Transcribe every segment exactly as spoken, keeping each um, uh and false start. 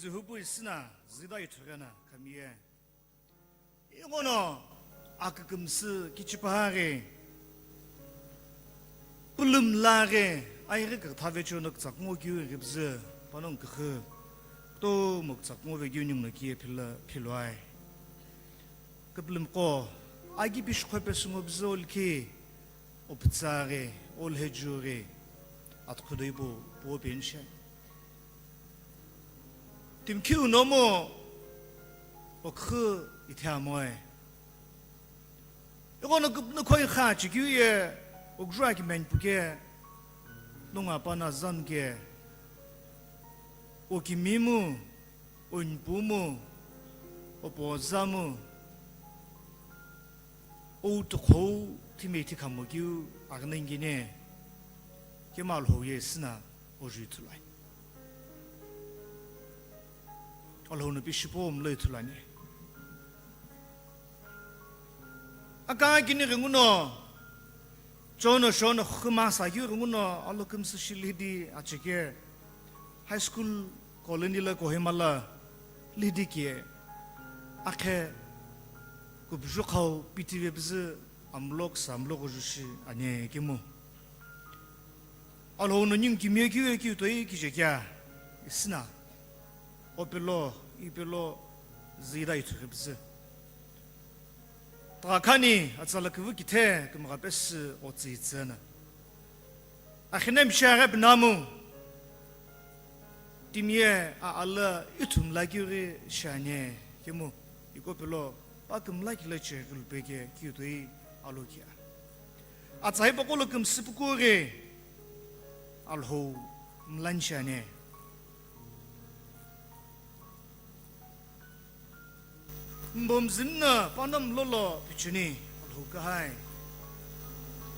Zühupu isina züda ithugena kamiye. Ighono akükümsü kichipaha ghi, pulümla ghi, aighi kükthave chono kütsakungo keu ghipzü, panongu kükhü, kutomo kütsakungo ve keu ninguno kiye phila, philuai. Küpülümqo, agi pishikho pesü ngo bzü olkhi, opütsa ghi, olheju ghi, atkhudo ipu, puo penshe. Timi kiu nomu, okhü ithe amoe. Ighono küpnü khoi kha chikeu ye, okjua ki menpu ke, nunga pana zam ke, okimimu, onpumu, opozamu, outukhou thimei thikhamo keu aghinengine, kema Alhou ye sina ojui thuluani. Alhou no pishipo mloi thuluani. Aka kini ghenguno, chono shono khuma sa keu ghenguno, alokümsü shi lhidi achike, high school colony la Kohima la lhidi ke, akhe kubju khau piti ve bzü amlok sa amlok ju shi ane kemu. Alhou no ningu kimiye keu ye keu toi kije kea, isina, opelo, ipelo, züda ithughi bzü. Tagha khani atsala küvü kithe kümgha pesü otsüitsü na. Akhine mshaghe binamu. Timiye a ala ithumla keu ghi shane kemu. Iko pelo pa kümla kile che gulpe ke keu toi alokia. Atsai pakolo kümsü puku ghi Alhou mlan shane. Mbomzin na panam lolo pichuni, Alhou kahai.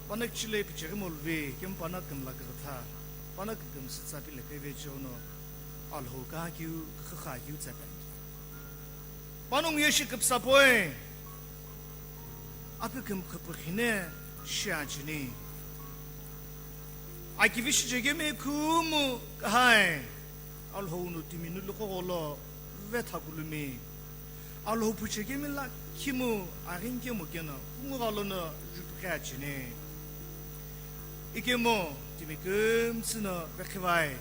Pana kichile picheghi molvi, kemu pana kümla kükhatha, pana kükümsü tsa pile keve chono, Alhou kaha keu, kükha keu tsa pen. Panongu ye shi küpsa poi, aküküm khüpükhine shi achini. Akivi shi chekemi khumu kahai. Alhou no timi nu luqo gholo vetha kulumi. Alhou phuchekemi lakhimu aghinkemu keno kungu ghalo no jupikhe achini. Ikemu timi kümtsü no vekhivai.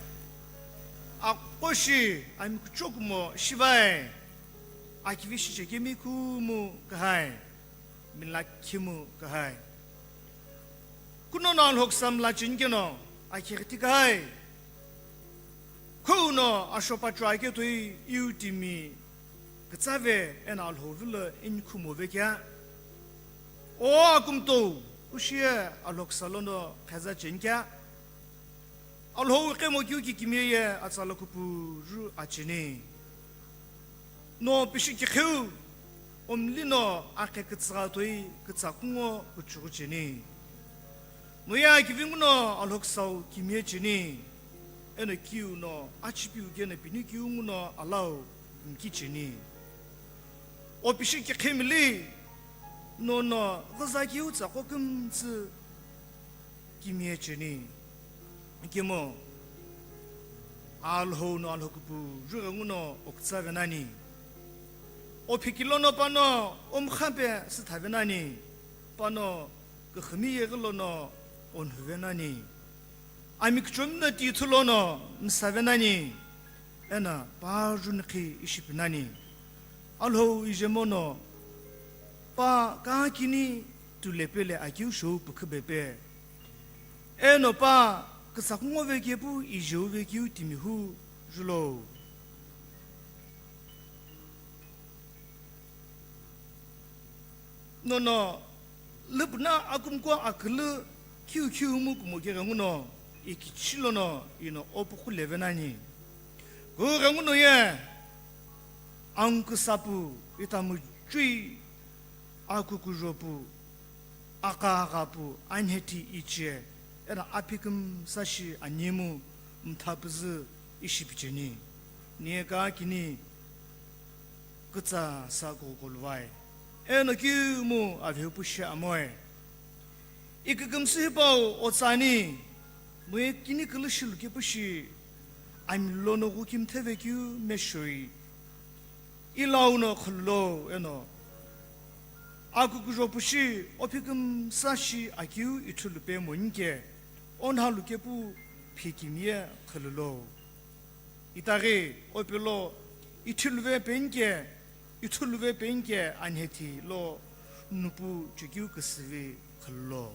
Aqo shi ami kuchokumo shivai. Akivi shi chekemi khumu kahai. Mila khimu kahai. Kuno no Alhou ksa mla cheni keno, akhi ghiti kahai. Khou no ashopa chua ke toi iu timi kütsave eno Alhou vilo inikhumo ve kea. O akumto, kushie Alhou ksa lono kheza cheni kea. Alhou iqemo keu ki kimiye ye atsala kupuju acheni. No pishi kikheu, omli no akhe kütsügha toi kütsa kungo kuchughu cheni. No ye akivi nguno Alhou ksau kimiye cheni. Eno kiu no achipiu keno pini kiu nguno alau mki cheni. O pishi kikhemili, no no ghüza kiu tsaqo kümtsü kimiye cheni. Kemo, Alhou no Alhou kupuju ghenguno okütsave nani. O phikilo no pano omkhape süthave nani. Pano küxümi yeghi lono onhuve nani. Ami kuchomi no tithu lono msave nani. Eno pa juni khi ishi pi nani. Alhou ijemo no pa kakini tulepele akiu shou pükhibepe. Eno pa küsakungo vekepu ijeu vekiu timihu julo. Nono lübna akumko akülü khiu khiu mu kumo keghenguno ikichi lono ino opukhuleve nani. Kughenguno ye angkusapu itamu chui akukujopu, aqaaqapu, anheti ichie, eno aphi kümsa shi animu mthapüzü ishi picheni. Niye kakini kütsa sa kokoluvae. Eno kimu avhepu shi amoe. Ikükümsü hipau otsani, muye kini külü shilu kepu shi, Ami lono ghukimthe vekeu meshoi, ilau no khululo eno akukujo pushi ophikümsa shi akeu ithulupe monike, onhalu kepu phikimiye khululo. Itaghi opelo ithuluve penike, ithuluve penike anhethi lo nupu chekeu küsüvi khululo.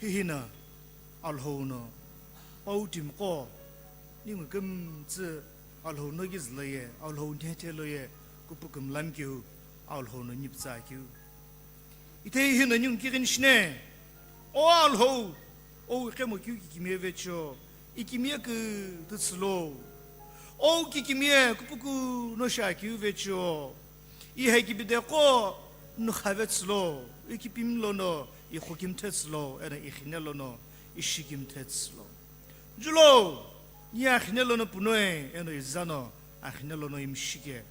Hihi no Alhou no pau timiqo, ningu kümtsü Alhou no kizülo ye, Alhou nhethelo ye, kupu kümlamkeu Alhou no nipütsa keu. Ithei hino ningu kighini shine, O Alhou, o iqemo keu kikimiye vecheo, ikimiye kütütsülo. O kikimiye kupuku no shakeu vecheo, ihekibideqo nukhavetsülo, ikipimi lono ighukimthetsülo, eno ighine lono ishikimthetsülo. Julo, ni aghine lono punoi, eno izano aghine lono imshike.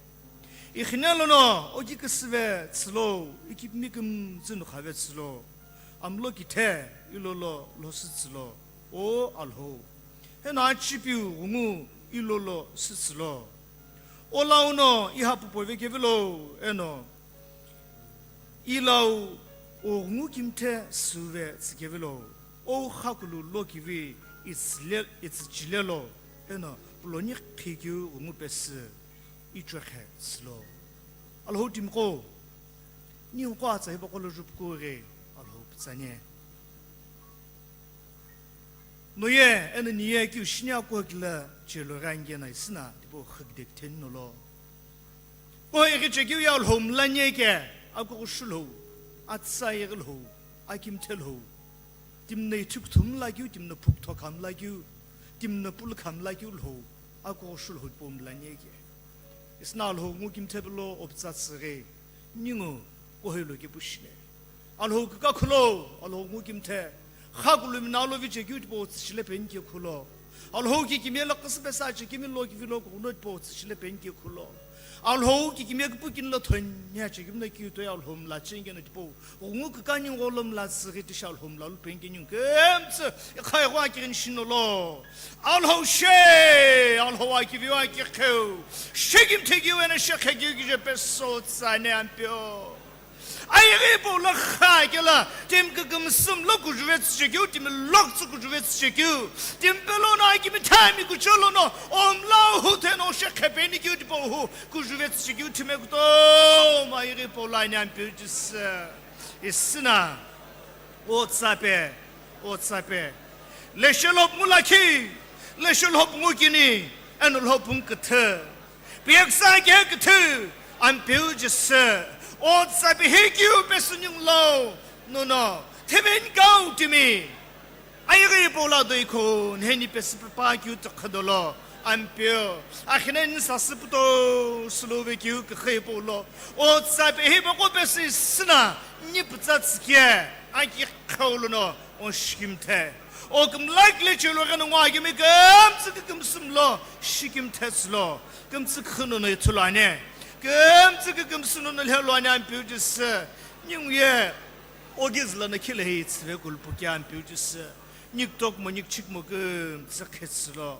Ighine lono okiküsüvetsülo, ikipimi kümtsü nukhavetsülo. Amlo kithe ilolo lhosütsülo, O Alhou. Eno achipiu ghungu ilolo sütsülo. O lau no ihapu pove kevilo, eno ilau o ghungu kimthe süve tsükevilo. O khakulu lokivi itsüle-, itsüchilelo, eno puloni qhikeu ghungu pesü ichokhe sülo. Alhou timiqo, ningu qo atsa hipaqo lo jupuku ghi Alhou pütsani. Noye eno niye keu shini akuhakila chelo ghi angena isina tipau khakide kitheni nolo. Kuhou ighi chekeu ye Alhou mlaniye ke, akughushu Lhou, atsa ighi Lhou, akimthe Lhou. Timi no ithukuthu mlakeu, timi no phukutho kha mlakeu, timi no pulu kha mlakeu Lhou, akughushu Lhou tipau mlaniye ke. Isina Alhou ngu kimthe pelo opütsa tsüghi, ningu kuhou lo kepu shine. Alhou kükakhulo, Alhou ngu kimthe, khakulumi nalo vichekeu tipau tsüchile penike khulo. Alhou kikimiye lo khisüpesü chekimi lokivi lo kughuno tipau tsüchile penike khulo. Alhou kikimiye kupu kini lo thonya chekimi no kiu toi Alhou mla chengeno tipau ghungu kükani ngolo mla tsüghi tishi Alhou mla lu penike ningu kümtsü ikhai ghua kighini shinolo. Alhou she, Alhou akiviu akikheu, shekimthekeu eno shekhekeu kije pesu tsane Ampeu. Ayeghi hipau lo kha kelo, timi kükümsü mlo kujuve tsüchekeu, timi loktsü kujuve tsüchekeu, timi pelo no akimithami kucholo no, omlau hu theno shekhe penikeu tipau hu kujuve tsüchekeu, timi kutomo ayeghi hipau lo ani Ampeu Jisü. Isina, o tsape, o tsape. Leshe lhopu ngu lakhi, leshe lhopu ngu kini, eno lhopu ngu küthü. Piyaksa ke küthü, Ampeu Jisü, o tsape hikeu pesü ningu lo, nono, theveni kau timi. Ayeghi hipau lo do ikho, nheni pesü pepa keu tükha dolo, Ampeu, akhine ni sasü puto sülo vekeu kükha hipau lo, o tsape hipaqo pesü isina, ni pütsa tsüke, aki khau lono, o shikimthe. O kümlakile chelo gheno ngo akimi kümtsü kükümsü mlo shikimthe tsülo. Kümtsü khünono ithulu ani. Kümtsü kükümsü nono lhelo ani Ampeu Jisü. Ningu ye o kizü lono khile hi tsüve kulupu ke Ampeu Jisü. Niktok mo nikchik mo kümtsü khetsülo.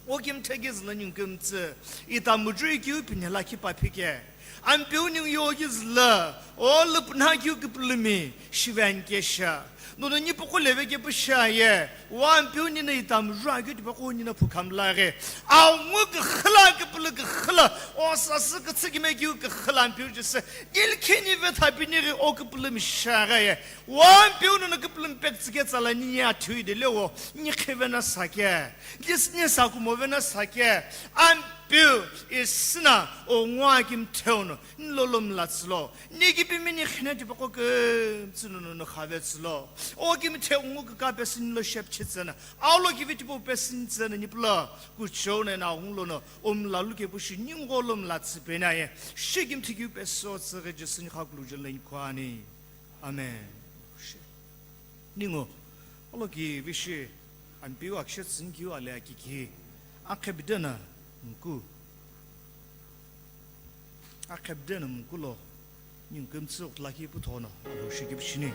O kimthe kizü lo ningu kümtsü, ita mujui keu pinhela khipa phike. Ampeu ningu yo kizü lo, o lüpünha keu küpülümi, shive ani kesha. Nono nipu quleve kepu sha ye, o Ampeu nino ita mujua keu tipaqo nino phu khamla ghi. Aungu kükhüla küpülü kükhüla, o sasü kütsü kime keu kükhüla Ampeu Jisü. Ilkhini vetha pini ghi o küpülümi sha gha ye. O Ampeu nono küpülümi pektsü ke tsala ni ye athiu de le o, ni khivena sake. Lisni sakumo vena sake, Ampeu, isina, o ngo akimtheu no, nilolo mlatsülo, nikipimi nikhine tipaqo kümtsü nono nukhave tsülo, o kimthe ngu küka pesü nilo shepchitsena, aulo kivi tipau pesü nitsena nipula, kuchou na na ngulono, o mlalu kepu shi ningu lo mlatsü pena ye, shikimthe keu pesu tsüghi Jisü ni khakulu jelo inkhwani. Amen. Ningu, aloki vishi, Ampeu akishe tsünkeu ale akiki, akhebidena mku, akhebidena mku lo, ningu kümtsü utlaki puthono, alo shikip shini.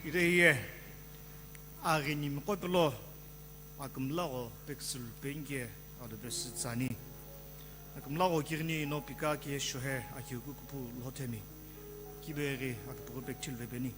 Ire hiye aghini miqo pelo akümlagho pekisülupeni ke alobesü tsüani. Akümlagho kighini no pika ke shohe akiuku kupu lhothemi. Kibe ghi aküpüghü pekithilupeni.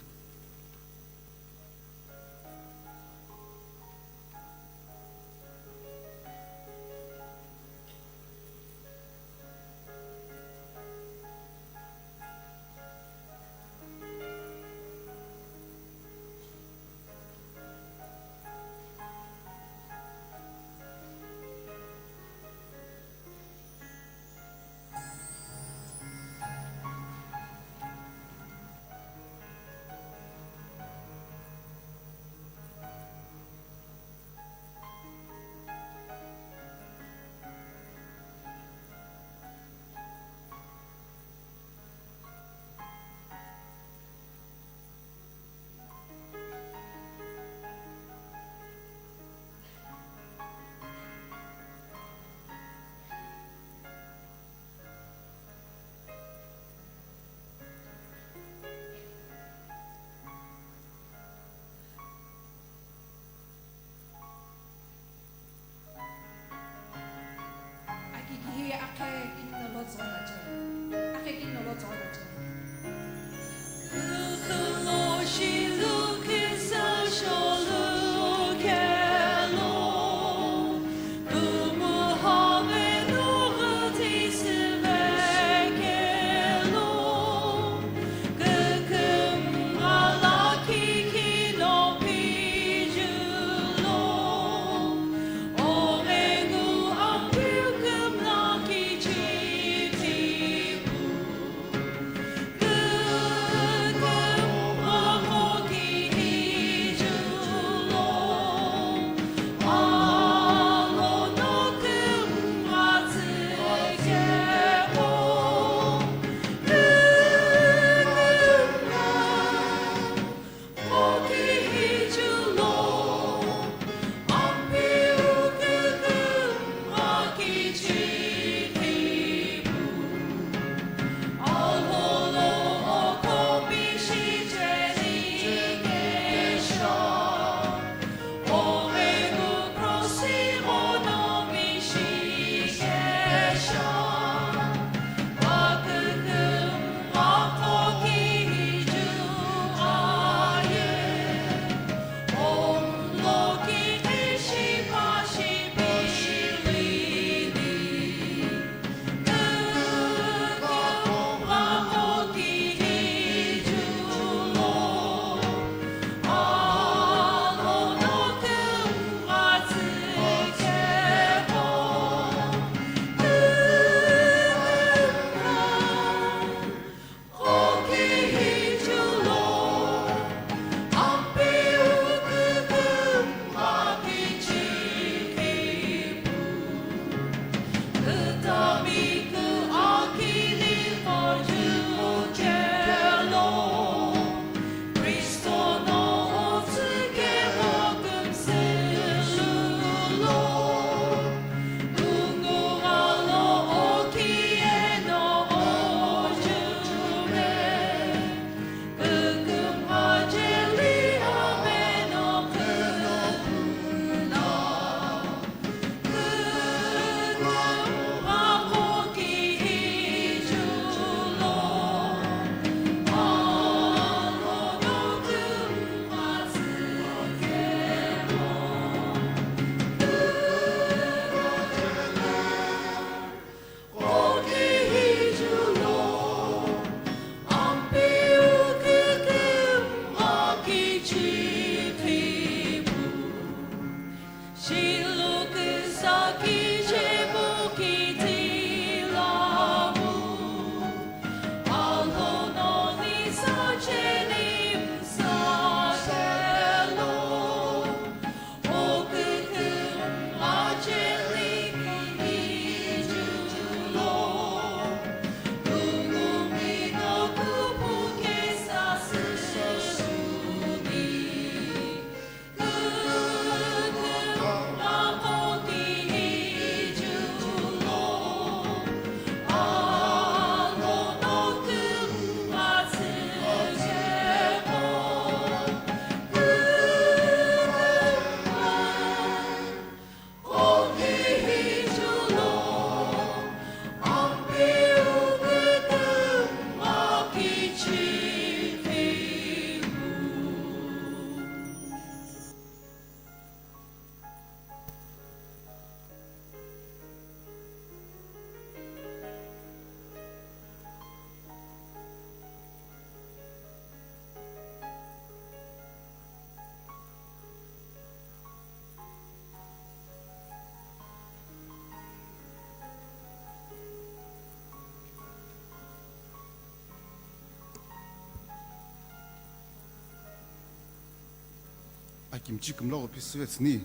Akimchi kümlagho pisüvetsüni.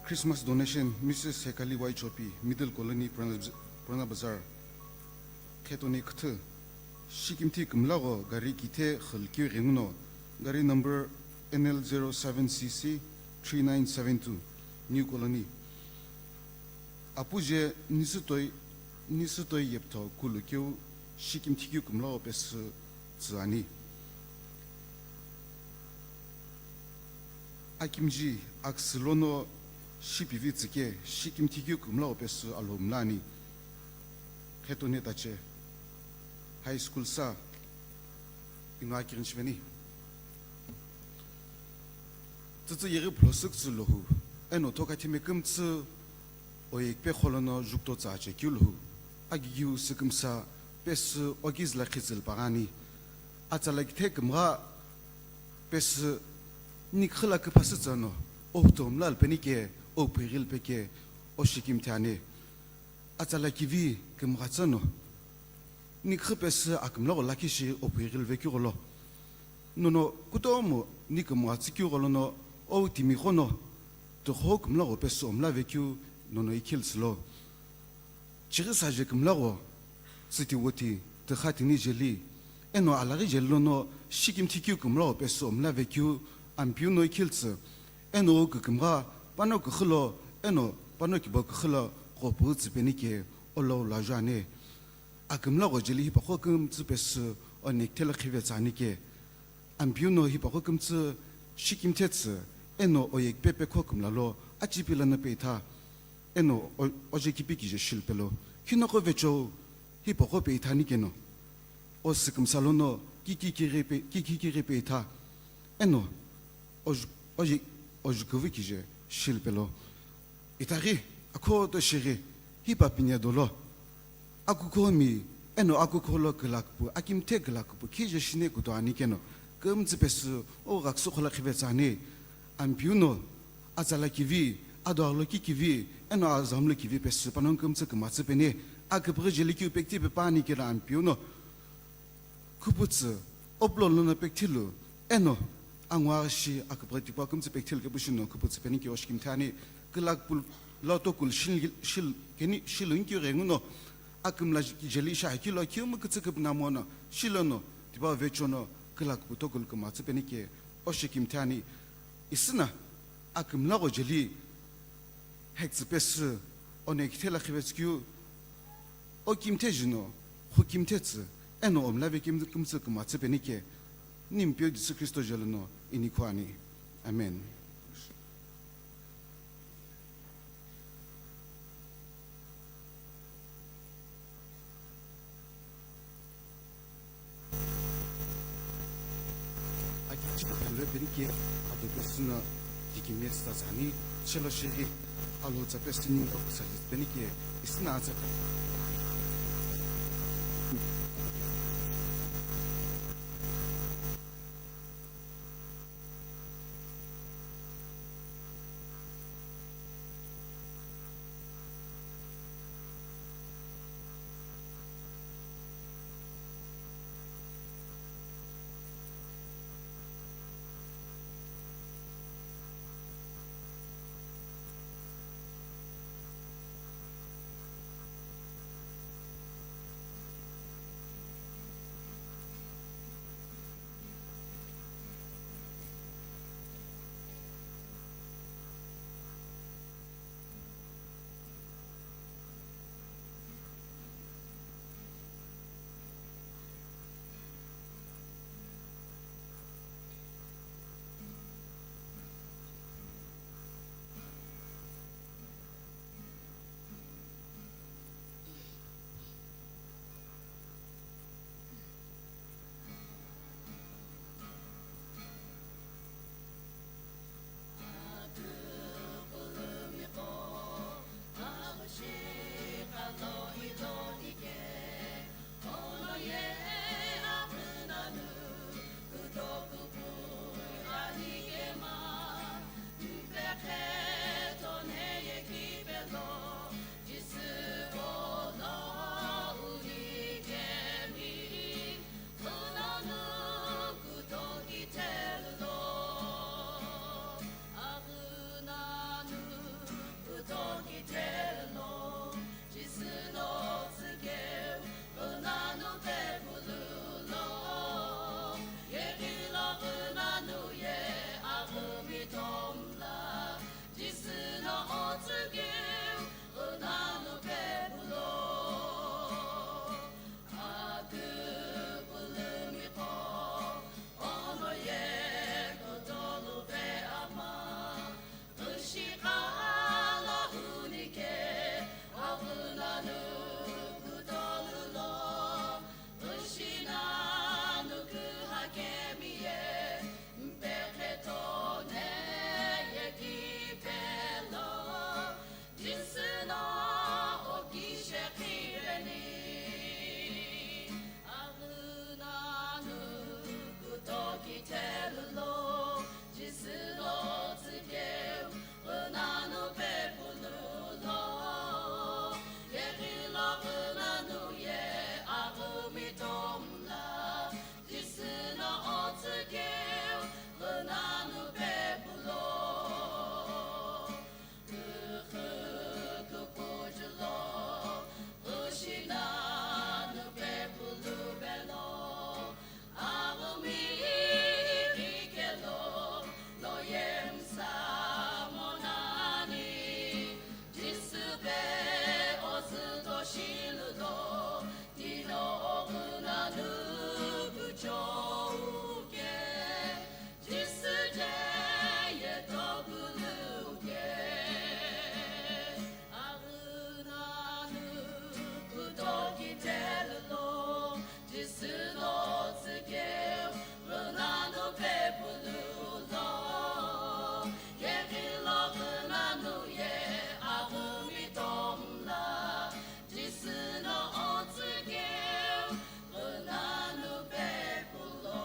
Christmas donation, Missus Hekali Waichopi, Middle Colony, Purana, Purana Bazar. Khetoni küthü. Shikimthi kümlagho gari kithe xülkeu ghenguno, gari number N L zero seven C C three nine seven two, New Colony. Apuje nisütoi, nisütoi yeptho kulu keu shikimthi keu kümlagho pesü tsü ani. Akimji aksü lono shipivi tsüke shikimthi keu kümlagho pesü alo mlani. Khetoni tache high school sa ino akirin shiveni. Tsütsü yeghi phulosü kütsü lohu, eno thoka thime kümtsü oyekpe kholono jukto tsa chekeu lohu. Agigiu sükümsa pesü okiz la khizil pagani. Atsala kithe kümgha pesü nikhila küphasü tsano, ohtom la alpenike, ophighil peke, oshikimthi ani. Atsala kivi kümgha tsano, nikhü pesü akümlagho lakhi shi ophighil vekeu gholo. Nono kutomo ni kümgha tsükeu gholono, ou timi ghono, tüxo kümlagho pesü omla vekeu nono ikhil sülo. Chighi saje kümlagho, tsüti woti, tüxatini jeli, eno alaghi jeli lono shikimthi keu kümlagho pesü omla vekeu Ampeu no ikhil tsü, eno kükümgha pano küxülo, eno pano kibo küxülo ghopüghü tsüpenike olo lajane. Akümlagho jeli hipaqo kümtsü pesü onekthela khive tsanike. Ampeu no hipaqo kümtsü shikimthe tsü, eno oyekpe pekho kümlalo achipi lono peitha, eno o-, ojekipi kije shilpelo. Khinoqo vechou hipaqo peithani keno. O sükümsa lono kiki kighi pe-, kiki kighi peitha, eno oju-, oji-, ojuküvü kije shilpelo. Itaghi, akhoto shighi, hipa pinya dolo. Akukhomi, eno akukholo külaküpu, akimthe külaküpu, khije shine kuto ani keno, kümtsü pesü, o ghaksü khola khive tsani, Ampeu no, atsala kivi, ado alo ki kivi, eno azamlo kivi pesü, panongu kümtsü kümatsü peni, aküpüghü jeli kiu pekti pe pani keno Ampeu no, Khuputsü, opulo lono pekithilu, eno, angwa shi aküpüghü tipau kümtsü pekithilu kepu shino khuputsü penike oshikimthi ani, külaküpu lo tokulu shil-, shil-, keni shilu nkeu ghenguno, akümla jeli shahikilo kiumu kütsü küpünamono, shilono, tipau vechono, külaküpu tokulu kümatsü penike oshikimthi ani, isüna, akümlagho jeli, Hektsü pesü, onekthela khivetsükeu, okimthe jino, khukimthe tsü, eno omlave kim-, kümtsü kümatsü penike, nimpeu Jisü Khristo jelono inikhu ani. Amen. Akichi khaloi penike ado pesüno tikimi esta tsani, chelo shighi alo tsa pesü ningu kusajit penike isüna atsa. Tomla, Jisü no otsükeu, ünanu pepulo. Aküpülümiqo, ono ye kutolu ve ama. Ishi khala hunike, aghunanu kutolu lo. Ishi nanu kuhakemi ye, mpekhetone ye kipelo, Jisü no okishe kireni. Aghunanu kutoki telulo, Jisü no tsükeu, ünanu pepululo. Yeghilo ünanu ye aghumi tomla, Jisü no otsükeu, ünanu pepulo. Küxü küpücülo, ishi nanu pepulu velo, aghumi ighikelo, no yemsa monani, Jisü pe ozüto shilulo, tino oghunanu kuchouke. Jisü je ye topuluke, aghunanu kutoki telulo, Jisü no tsükeu, ünanu pepululo, yeghilo ünanu ye aghumi tomla, Jisü no otsükeu, ünanu pepulo.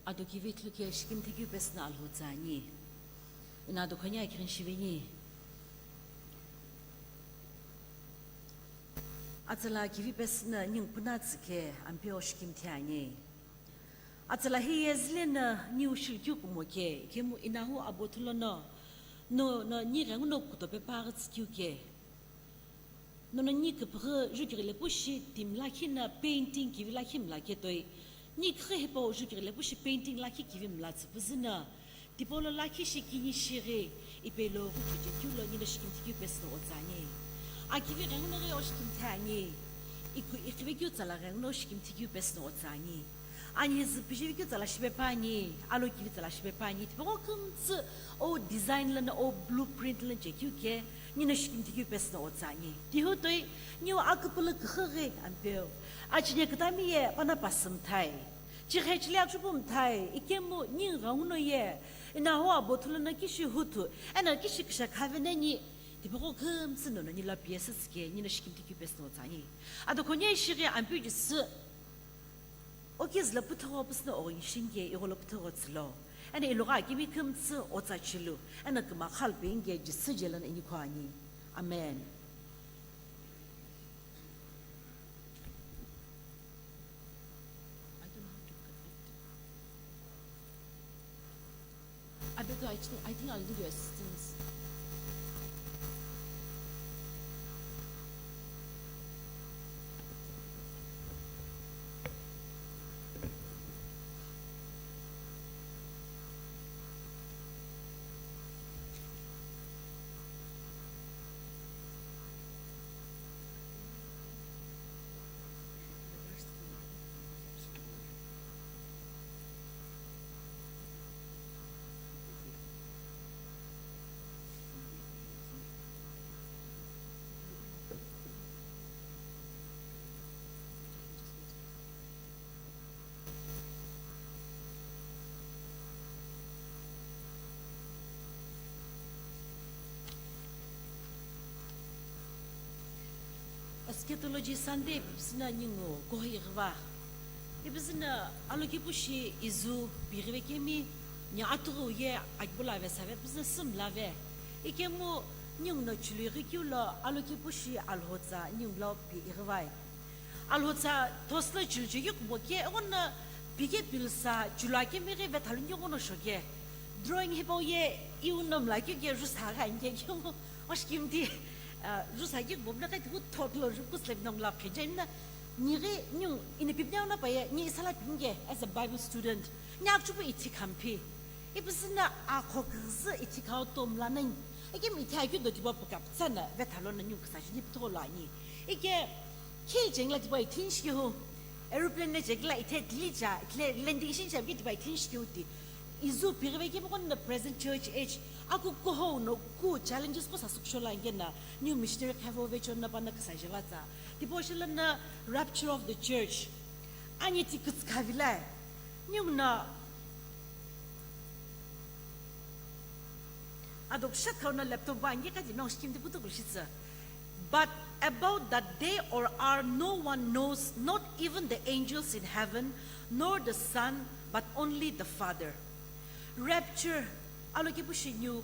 Ado kivi ithulu ke shikimthi keu pesü no Alhou tsa ani. Eno ado khani akighi shive ani. Atsala kivi pesü no ningu puna tsükhe Ampeu shikimthi ani. Atsala hi ye zile no niu shilukeu kumo ke, ikemu inahu abo thulono, no, no ni ghenguno kutope paghi tsükeu ke. Nono ni küpüghü jukighi lepu shi timi lakhi no painting kivi lakhi mla ketoi. Ni küxü hipau jukighi lepu shi painting lakhi kivi mla tsüpüzü no, tipau lo lakhi shi kini shighi, ipe lo ghukhiche keu lo nino shikimthi keu pesü no otsa ani. Akivi ghenguno ghi oshikimthi ani. Iku ikhive keu tsala ghenguno shikimthi keu pesü no otsa ani. Anhizü pijiviki tsala shipepuani, alokivi tsala shipepuani, tipaqo kümtsü o design lono, o blueprint lono chekeu ke, ningu shikimthi keu pesü no otsa ani. Tihu toi, ningu aküpülü küxü ghi Ampeu. Achine kütami ye pana pasü mthai. Chighe chile achupu mthai, ikemu ningu gha nguno ye, inahu abo thulono kishi huthu, eno kishi kisha khavena ni, tipaqo kümtsü nono ningu lo piyesü tsike, ningu shikimthi keu pesü no otsa ani. Ado khonye shighi Ampeu Jisü, o kizü lo püthügho püsüno o ishi nge, igho lo püthügho tsülo. Eno ilogha akimi kümtsü otsa chilu. Eno kümakha lo penge Jisü je lono inikho ani. Amen. I don't know how to connect. Abeto, I think, I think I'll need your assistance. Eschatology Sunday püpüsüna ningu kohi ighiva. Ipüzüna alokipu shi izu pighive kemi ni atughu ye akibula vesave püzüna sümlave. Ikemu ningu no chulu ighi keu lo alokipu shi Alhou tsa ningu lo pi ighivai. Alhou tsa thoslo chulu chekeu kumo ke, eghono pike pilsa chulu akemi ghi vethalu nge eghono shoke. Drawing hipau ye iu no mla keu ke rusa gha nge keu. Oshikimthi, ah, rusa keu kumo mla kai tiku thot lo ruku slep nong la phencha imna. Ni ghi, ni, ina pipni auna pa ye, ni isala pinge as a Bible student. Ni akchupu ithi khampi. Ipüzüna akho kizü ithi khau tom la nani. Ikemu ithi akeu do tibo pukap tsana vetha lono ningu küsa chini püthügho lo ani. Ike, khei chengla tibo ithin shikehu. Aeroplane le chekila ithe dili cha, ithe landing shin cha ke tibo ithin shikehu ti. Izu pighive kemi kono present church age, aku kuhou no ku challenges ko sasü kusho la nge na, new missionary khavo vechon na pana küsa jeva tsa. Tibo shila na rapture of the church. Ani ti kütskhavila. Ningu na Adok shathauna laptop ba angi kadi nong shikimdi putu kulshitsa. But about that day or hour no one knows, not even the angels in heaven, nor the Son, but only the Father. Rapture, alokipu shi ningu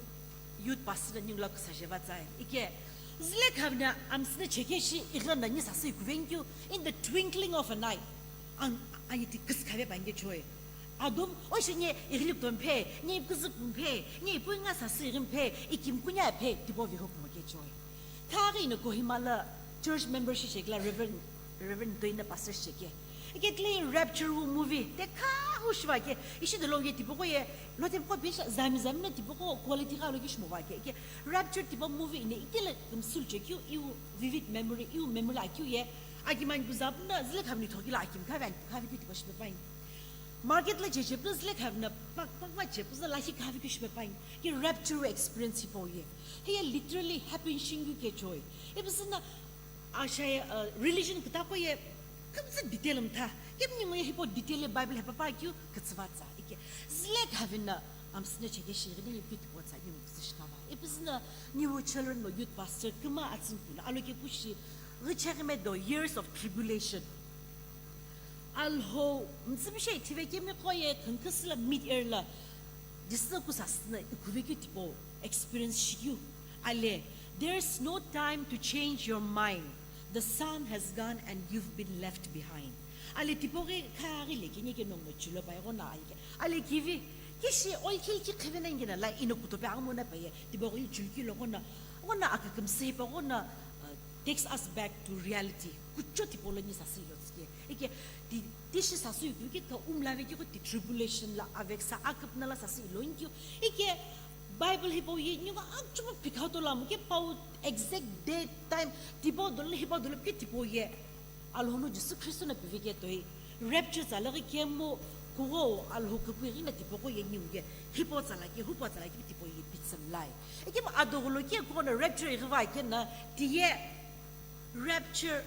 youth pastor ningu lo küsa jeva tsai. Ike, zile khavna amsne cheke shi igla na ni sasi kuvenkyu in the twinkling of an eye. An, ani ti küskhave ba nge choi. Adum, o shi nye ighilik to mphe, nye ipküzük mphe, nye ipu nga sasü ighi mphe, ikimkunya phe, tibo viho kumo ke choi. Thaghi ino Kohima la church member shi shekla Reverend, Reverend Doina pastor sheke. Ike tile rapture wu movie, te kha wu shiva ke, ishi dolo ye tibo ko ye, lo te ko bisha, zami zami na tibo ko quality ka lo ki shimo va ke. Ike rapture tibo movie ine itile kumsul chekyu, iu vivid memory, iu memory la kyu ye, akiman kuzap na zile khamni thoki la akim khavi an khavi kyu tibo shibe pain. Market la jeje plus le khavna pak pak va je plus la hi khavi kyu shipe pain. Ki rapture experience hipo ye. He literally happen shingu ke joy. Ipsina asha, uh, religion kuta ko ye. Kamsa detail mtha. Kim ni mo ye hipo detail Bible he papa kyu katsvatsa. Ike zile khavna amsne cheke shiri ni pit potsa ni mtsa shikava. Ipsina new children lo youth pastor kuma atsin kula. Alo ke pushi richari me do years of tribulation. Alhou mtsümshe ithive kemi qo ye khünküsü la mid-air la, Jisü kusasü na ikuvekeu tipau experience shikeu. Ale, there's no time to change your mind. The Son has gone and you've been left behind. Ale, tipau ghi khaghi lekeni ke nongo chulo pai gho na aike. Ale, kivi, kishi oil khil ki khivena ingena la ino kutope agmo na paye. Tipau ghi chulki lo gho na, gho na akakümsü pa gho na, uh, takes us back to reality. Kucho tipau lo ni sasü lo tsike. Ike, ti, tishi sasü yu ki ka umla ve ki ko ti tribulation la aveksa aküpna la sasü ilo inkyu. Ike Bible hipau ye nyuma akchuma phikha to lamu ke pau exact date time tipau dolo hipau dolo ke tipau ye. Alhou no Jisü Khristo na pivike toi. Rapture tsa laghi kemu kugho Alhou küpü ighina tipaqo ye ningu ye hipau tsa lakhi, hupau tsa lakhi tipau ye pitsü mlai. Ikemu adoghulo ke kughono rapture ighiva kena tiye rapture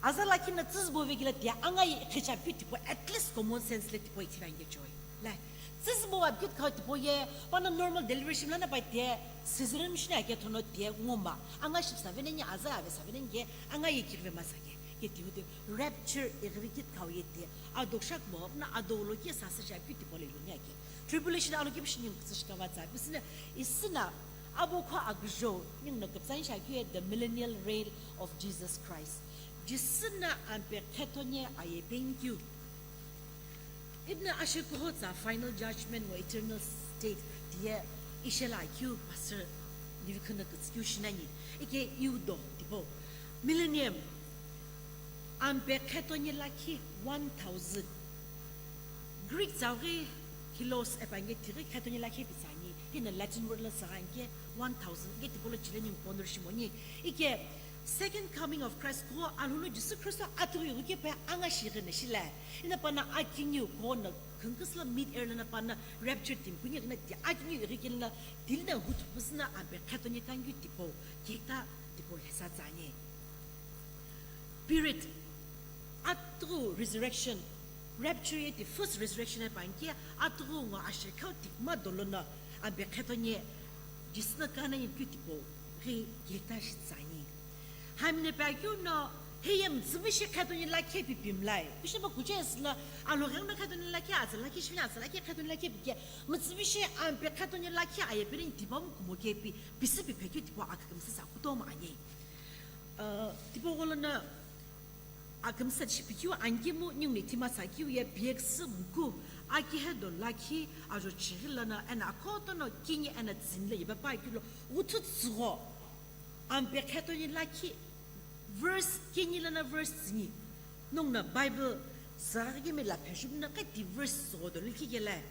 aza lakhi na tsüzübo vekila tiye angaye ikhicha pi tipau at least common sense le tipau ithiva nge joy. Lai, tsüzübo abikit khau tipau ye, pana normal delivery shimla na pai tiye, cesarean shina ke thono tiye ngoma. Anga shipsa vene nge aza ave sa vene nge, angaye kirve masa ke. Ke tihu tihu, rapture ighivi kit khau ye tiye. Adokshak mo, na adolo ke sasa sha abikit tipau le ilu nge ke. Tribulation alo ke bishi ningu kutsu shikava tsa, bisina, isina, abo kho agjo, ningu na kapsan sha ke the millennial reign of Jesus Christ. Jisü na ampe khetonye aye, thank you. Ibna ashekuho tsa final judgment ngo eternal state tiye ishela akeu pastor nivikhana kutskeu shinani. Ike iudo tipau. Millennium. Ampe khetonye lakhi one thousand. Greek tsa ghi hilos epange tighi khetonye lakhi pitsani. Hina Latin word la saga inke one thousand. Ike tipolo chile ningu pondor shimoni. Ike Second coming of Christ, ko Alhou no Jisü Khristo atughu ighi kepe anga shi ighine shila. Ina pana akiniu ko na khungküsü la mid air lana pana rapture timi kuni ighina ti akiniu ighi kena tili na huthu püsü na ampe khetonye kangyu tipau, keta tipau hesa tsani. Spirit, atughu resurrection, rapture ye ti first resurrection epanke atughu ngo ashekhau tikma dolo no ampe khetonye Jisü no kana yipikeu tipau ghi keta shi tsani. Hamine pe akeu no, heye mütsüvishi khetonye lakhi pi pimlai. Kusheba kuche esila, alo gheng no khetonye lakhi, atsa lakhi shivini, atsa lakhi khetonye lakhi pike. Mütsüvishi ampe khetonye lakhi aye pere tipamu kumo ke pi, pisi pi phekeu tipau akükümsü sa kutomo ani. Uh, tipau gholo no, akümsü tishi pikeu angemu ningu ni tima sakeu ye biyeküsü muku, akihe do lakhi, ajo chighi lana, ena akhoto no kingi ena tsini le yeba pa kilo, uthu tsugho. Ampe khetonye lakhi, verse kinyi lana verse tsini. Nongna Bible saghi kemi la pheshubna kati verse sogo do likhi kele.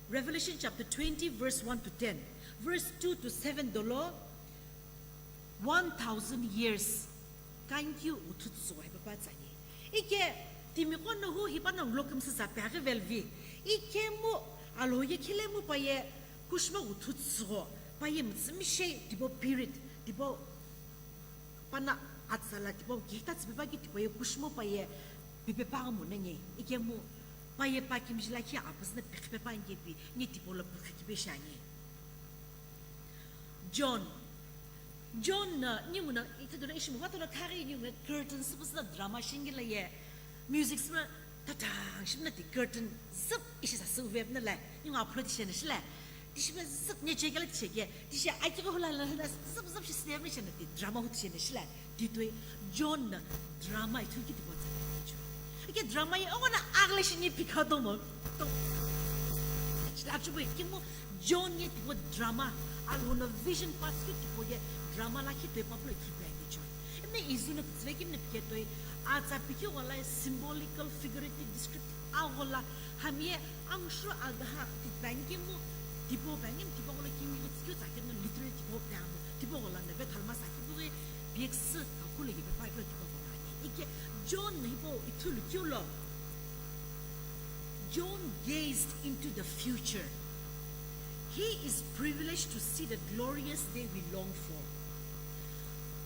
Revelation chapter twenty, verse one to ten. Verse two to seven dolo, one thousand years. Kangyu uthu tsuwa hepa tsani. Ike timiqo no hu hipana vlog msisa peghi velvi. Ikemu alo ye khilemu paye kushima uthu tsuwa. Paye mtsimi she tipo period. Tipo pana atsala tipo gita tsipepa ki tipo ye kushimo paye pipepa mo nanye. Ikemu paye pa kimjila ki apusna pipepa nge pi nge tipo lo pukhi kipe shanye. John. John na, ningu na, ita dona ishi mugato na kari ningu na curtain, sipu sina drama shingila ye. Music sina tatang, shimna ti curtain, zip, ishi sa su web na la, ningu upload shena shila. Ti shimna zip, ne chekela ti sheke. Ti shi aki ko hula la, zip, zip, shi sine me shena ti drama hut shena shila. Titoi John na drama ithu ki tipo tsa. Ike drama ye ongona agle shi ni pikha domo. To. Shi la chubo ye kimu John ye tipo drama. Alona vision pass ki tipo ye drama la ki toi paplo ki pe ni John. Emne izu na kutsve ki mne pike toi. Atsa piki wala symbolical, figurative, descriptive. Agola hamye angshu agaha ti bangi mu tipo bangi tipo gola ki ni tsikyo tsa ke no literally tipo pe amu. Tipo gola na ve thalma sa ki bure. Biyeküsü akulu yipe Bible tipaqo ani. Ike John hipau ithulu keu lo? John gazed into the future. He is privileged to see the glorious day we long for.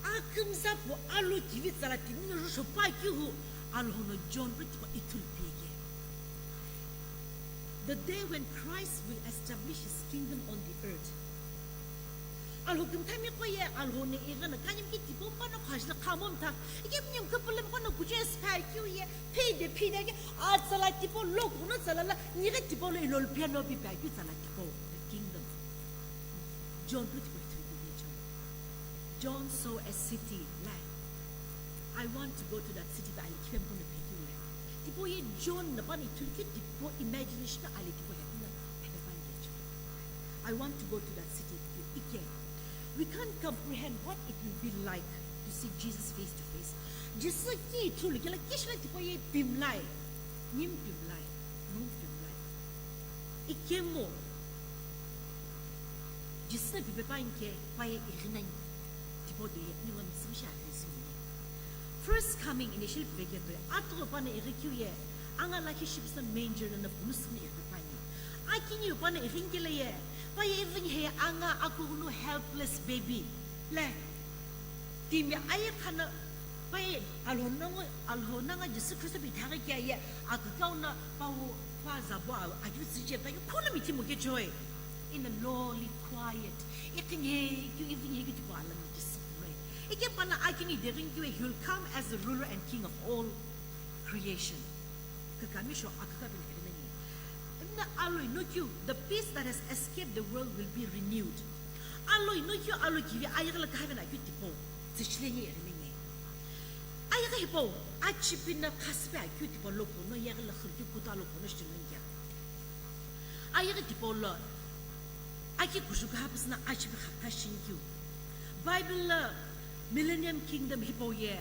Akümza pu alu kivi tsala timi no rüsho pa kihu Alhono John ri tipau ithulu pike. The day when Christ will establish his kingdom on the earth. Alhou kümthami qo ye Alhou ne ighi na kanyim ki tipo mpa no khajla khamom tha. Ike mnyim küpülüm qo no kuche sphai kiu ye phide phide ke atsala tipo lo kuno tsala la nighe tipo lo ilol piano pi pa kiu tsala tipo the kingdom. John pu tipo ithulu keu John. John saw a city like, I want to go to that city, but I can't go to Peking. Tipo ye John na pani ithulu keu tipo imagination na ali tipo ya na. I want to go to that city. Ike. We can't comprehend what it will be like to see Jesus face to face. Jisü ki ithulu kela kishina tipo ye pimlai. Nim pimlai. Num pimlai. Ikemu. Jisü na pipe pa inke pa ye ighinani. Tipo de ye ningo mitsimi shi avi sumini. First coming initial veketoi, atughu pana ighikeu ye, anga lakhi shipüsü manger lono punusu ighi pani. Akiniu pana ighini kele ye, pa ye even he anga akugunu helpless baby. Le, timi aye khana, pa ye Alhou nanga, Alhou nanga Jisü Khristo bi thaghi kia ye, akükau na pa wo, pa zabo a, akyu tsije, pa ye khona mithi mo ke joy. In a lowly, quiet. Ighini he, kyu even he kyu tipo alami Jisü. Ike pana akini deghini keu, he will come as the ruler and king of all creation. Kükami sho akükapini irimeni. Emna aloi no keu, the peace that has escaped the world will be renewed. Aloi no keu, aloi kivi ayeghi la kahaven akeu tipo, tsichileni irimeni. Ayeghi hipau, achipi na khaspe akeu tipo lokuno yeghi la khurkeu kuta lokuno shichileni kea. Ayeghi tipau lo, aki kushu kaha püsüna achipi khakha shinikeu. Bible lo Millennium Kingdom hipau ye,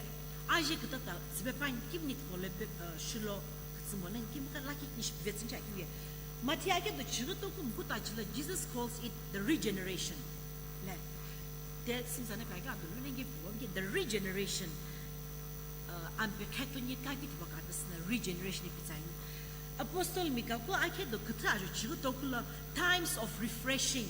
aje kütata tsüpe pani kimni tipau lo pe, uh, shilo kütsümo nani kimi ka lakhi kini shi pivetsü ni akeu ye. Matthew ake do chighi toku mukuta chila Jesus calls it the regeneration. Le, te simsana pe ake ado lo nenge piwo ke the regeneration. Uh, ampe khetoni kaki tipau kapüsüna regeneration ipi tsani. Apostle Mika ko ake do küthü ajo chighi toku lo times of refreshing.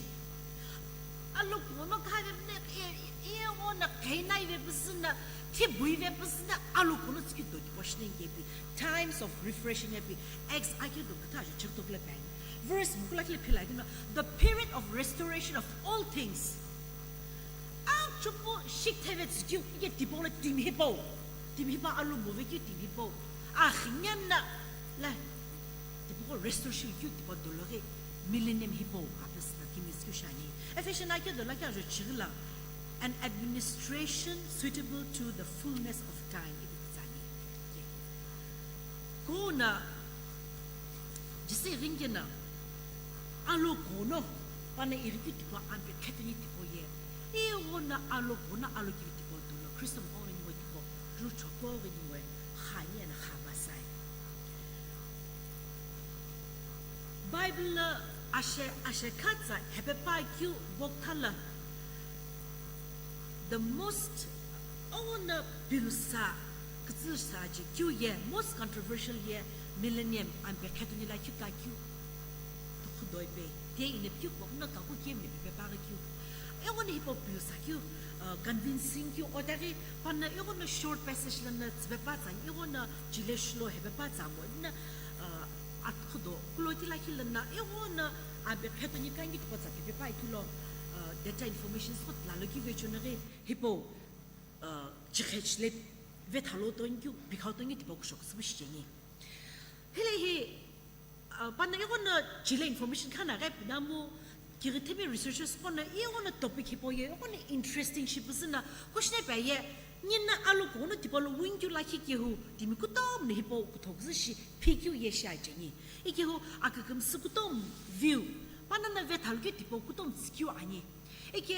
Alo kono kave ne e, e ona kena ive püsüna, thi bui ve püsüna, alo kono tsiki do tipau shine ngepi. Times of refreshing epi. Acts ake do küthü ajo chighi toku lo pani. Verse mukula kile phila kino, the period of restoration of all things. Achupu shiktheve tsükeu, ike tipau lo timi hipau. Timi hipau alu move keu timi hipau. Akhinya na, la, tipau restoration keu tipau dolo ghi millennium hipau, apesüna timi tsükeu shani. Ephesians ake dolo keu ajo chighi lo, an administration suitable to the fullness of time, ipi tsani. Kona, Jisü ighini kena, alo kono, pana ighikeu tipau ampe khetoni tipau ye. Ighono alo kono alo kivi tipau dolo, Christian ghoghi ningu tipau, ju choko ghoghi ningu, khani ena khamasai. Bible lo ashe, ashe khatsa hepepa keu bokthala, the most, ighono pilusa, kütsüsa je keu ye, most controversial ye, millennium, ampe khetoni lakhi kakeu, tukhudoi pe, te ine pikeu kokuna kaku kemni pepe paghi keu. Ighono hipau pilusa keu, uh, convincing keu, otaghi, pana ighono short passage lono tsüpe pa tsani, ighono chile shilo hepe pa tsamo, ina, uh, atkhudo, kuloti lakhi lono, ighono ampe khetoni kangi tipau tsa pepe pa ikilo, uh, data information sot lalo keu vechonaghi, hipau, uh, chikhe chile vethalo tongi keu, pikhau tongi tipau kusho küsüpu shicheni. Hile hi, uh, pana ighono chile information khana ghi pinamu, kighithemi researchers qo no ighono topic hipau ye, ighono interesting shi püsüna, kushine pa ye, nina alo kono tipau lo wingkeu lakhi kehu, timi kutomo no hipau kuthoküzü shi, phikeu ye shi acheni. Ikehu akükümsü kutomo view, pana no vethalo keu tipau kutomo tsükeu ani. Ike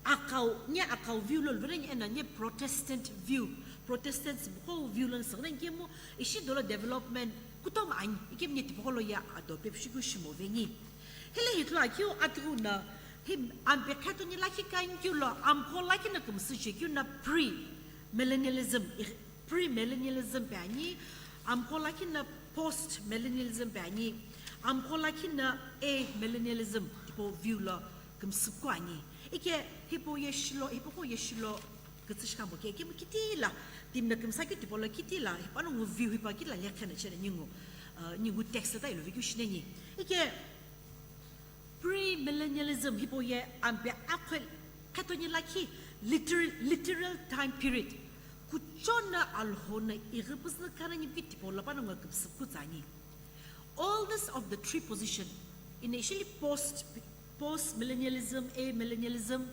Akau, nye Akau view lo luveni ena nye Protestant view. Protestants qo view lo sangren kemu ishi dolo development kutomo ani, ikemu nye tipau lo ye ado pepushi keu shimo veni. Hile hi ithulu akeu atighi no, hi ampe khetoni lakhi kani keu lo, amqo lakhi no kümsü je keu no pre-millennialism, i-, Premillennialism pe ani, amqo lakhi no postmillennialism pe ani, amqo lakhi no amillennialism tipau view lo kümsüpku ani. Ike hipau ye shilo, hipaqo ye shilo kütsü shikamo ke, ikemu kitila, timi no kümsakeu tipau lo kitila, hipau no ngu view hipau kitila lekhe no chena ningu, uh, ningu text ta ilovekeu shineni. Ike Premillennialism hipau ye ampe akhoi khetoni lakhi literal, literal time period. Kuchou no Alhou no ighi püzü no khanani pi tipau lo panongu kümsüpku tsü ani. Oldest of the three position, initially post, postmillennialism, amillennialism,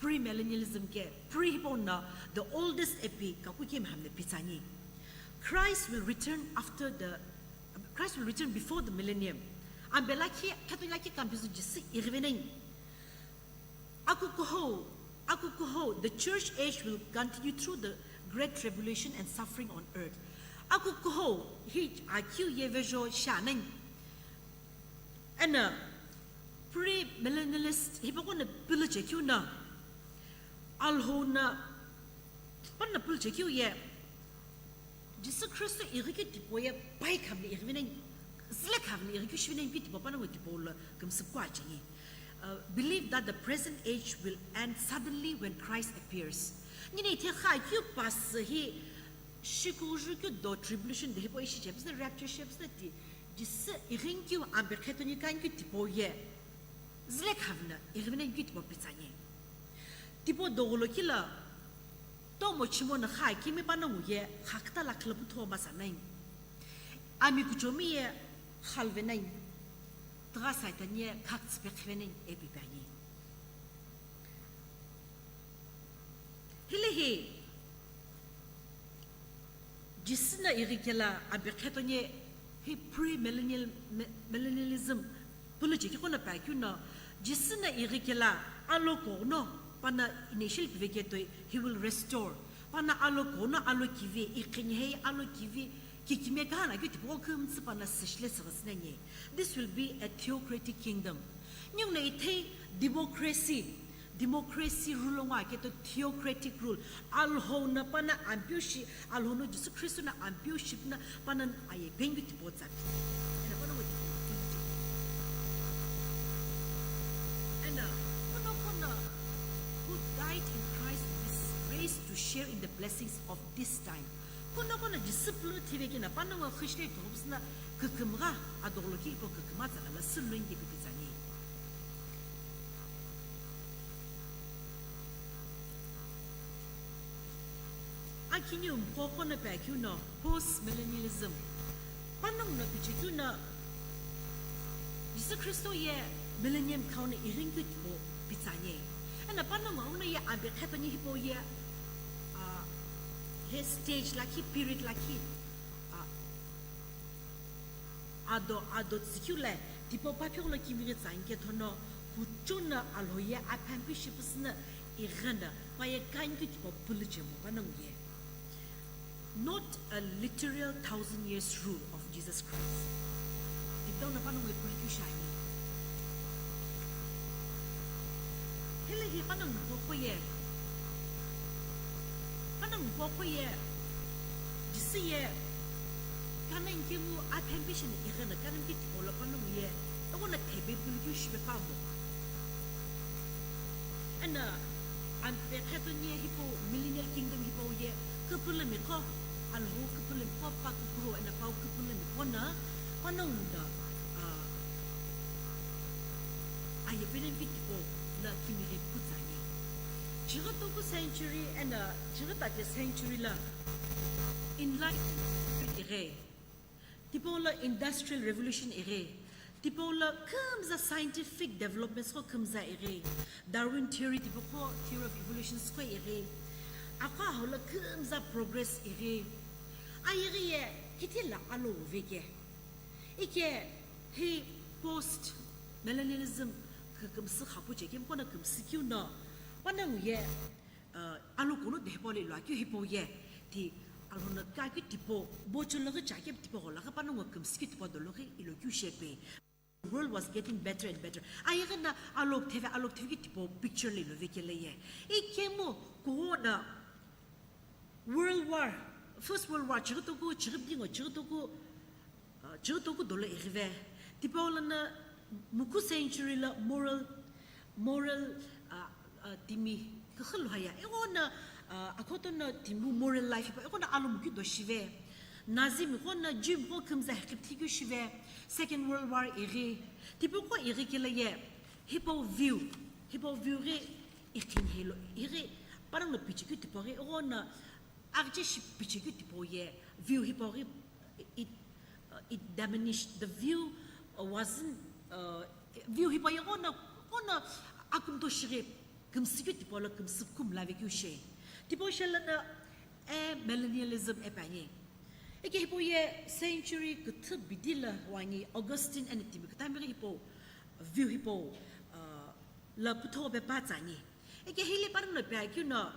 premillennialism ke, pre hipau no the oldest epi kaku kemi hamle pi tsü ani. Christ will return after the Christ will return before the millennium. Ampe lakhi, khetoni lakhi kampizu Jisü ighiveneni. Akukuhou, akukuhou, the church age will continue through the great tribulation and suffering on earth. Akukuhou, hi akeu ye vejo shaneni. Eno, premillennialist, hipaqo no pülü chekeu no, Alhou no, pano pülü chekeu ye, Jisü Khristo ighikeu tipau ye pai khavilo ighivineni, zile khavilo ighikeu shivineni keu tipau panongu tipau lo kümsüpü kua cheni. Uh, believe that the present age will end suddenly when Christ appears. Nini ithe kha keu pasü hi shikujukeu do tribulation de hipau ishi chepüsü rapture shepüsü ti Jisü ighikeu ambe khetoni kani keu tipau ye zile khavilo ighivineni keu tipau pitsani. Tipau doghulo kila tomo chimo no kha kimi panongu ye kha küta lakhi lo pütho masa nai. Ami kuchomi ye khalve nai. Tügha Saitan ye kha kütsüpe khve nai epi pani. Hile hi Jisü no ighikela ambe khetoni hi pre-millennial, me-, millennialism pulu chekhi qo no pa keu no, Jisü no ighikela alo kughuno, pano initial piveketoi, he will restore. Pano alo kughuno, alo kivi, iqhinhei, alo kivi, kikimiye kahana keu tipau kümtsü pano süshile süghüsü nani. This will be a theocratic kingdom. Ninguno ithei democracy, democracy rule ngo aketo theocratic rule. Alhou no pano Ampeu shi, Alhou no Jisü Khristo no Ampeu shi püno pano aye pengeu tipau tsa. Eno pano weti. Eno, kuno kuno who died in Christ is raised to share in the blessings of this time. Kuno kuno Jisü pulu thive kina panongu khishile kughupusu no kükümgha adoghulo ki ipo kükümgha tsala la süluni kipi pitsani. Akiniu mqo qo no pa keu no post millennialism. Panongu no pichekeu no Jisü Khristo ye millennium crown ighinikeu tipau pitsani. Eno panongu no ye ambe khetoni hipau ye, ah, he stage lakhi, period lakhi, ah, ado, ado tsükeu lo tipau paphighulo kimighi tsa ani kethono kuchou no Alhou ye aphi ampi shipüsü no ighi no pa ye kanikeu tipau pulu chemo panongu ye. Not a literal thousand years rule of Jesus Christ. Tipau no panongu ye pulu keu shiani. Hile hi panongu mqo qo ye, panongu mqo qo ye, Jisü ye, kanikemu aphi ampi shino ighi no kanikeu tipau lo panongu ye, eghono thepe pulu keu shipe pamo. Eno ambe khetoni ye hipau millennial kingdom hipau ye küpülümi qo, Alhou küpülümi qo, pa kukuru eno pau küpülümi qo no, panongu no, ah, aye penempi tipau lo kimighi pütsani. Chighi toku century eno chighi tache century lo Enlightenment ighi. Tipau lo Industrial Revolution ighi. Tipau lo kümza scientific developments qo kümza ighi. Darwin theory tipau qo theory of evolution qo ighi. Aqo aho lo kümza progress ighi. Ayeghi ye kithi lo alo wu veke. Ike hi post millennialism kü-, kümsü khapu chekemu qo no kümsü keu no. Panongu ye, uh, alo kughuno de hipau lo ilo akeu hipau ye, ti Alhou no kakeu tipau, bocho loghi chakeu tipau gho loghi panongu kümsü keu tipau dolo ghi ilo keu shepe. The world was getting better and better. Ayeghi no alo kitheve, alo kitheve keu tipau picture lo ilo vekelo ye. Ikemu kughuno World War, First World War, chighi toku, chighi bidi ngo, chighi toku, uh, chighi toku dolo ighive. Tipau lono muku century lo moral, moral, uh, uh, timi küxü luhaya. Eghono, uh, akhoto no timi moral life hipau, eghono alo mukeu do shive. Nazi mi qo no Jew mi qo kümza hiqi pthi keu shive. Second World War ighi. Tipau qo ighi kelo ye. Hipau view, hipau view ghi iqhinhelo, ighi panongu no pichekeu tipau ghi, eghono aghiche shi pichekeu tipau ye view hipau ghi, it, uh, it diminished. The view, uh, wasn't, uh, view hipau ye eghono, eghono akümto shighi kümsü keu tipau lo kümsü kumla vekeu she. Tipau she lono, eh, millennialism ipi ani. Ike hipau ye century küthü bidi lo wani Augustine eno timi kütami ghi hipau view hipau, uh, lo pütho pepa tsani. Ike hile panongu no pi akeu no,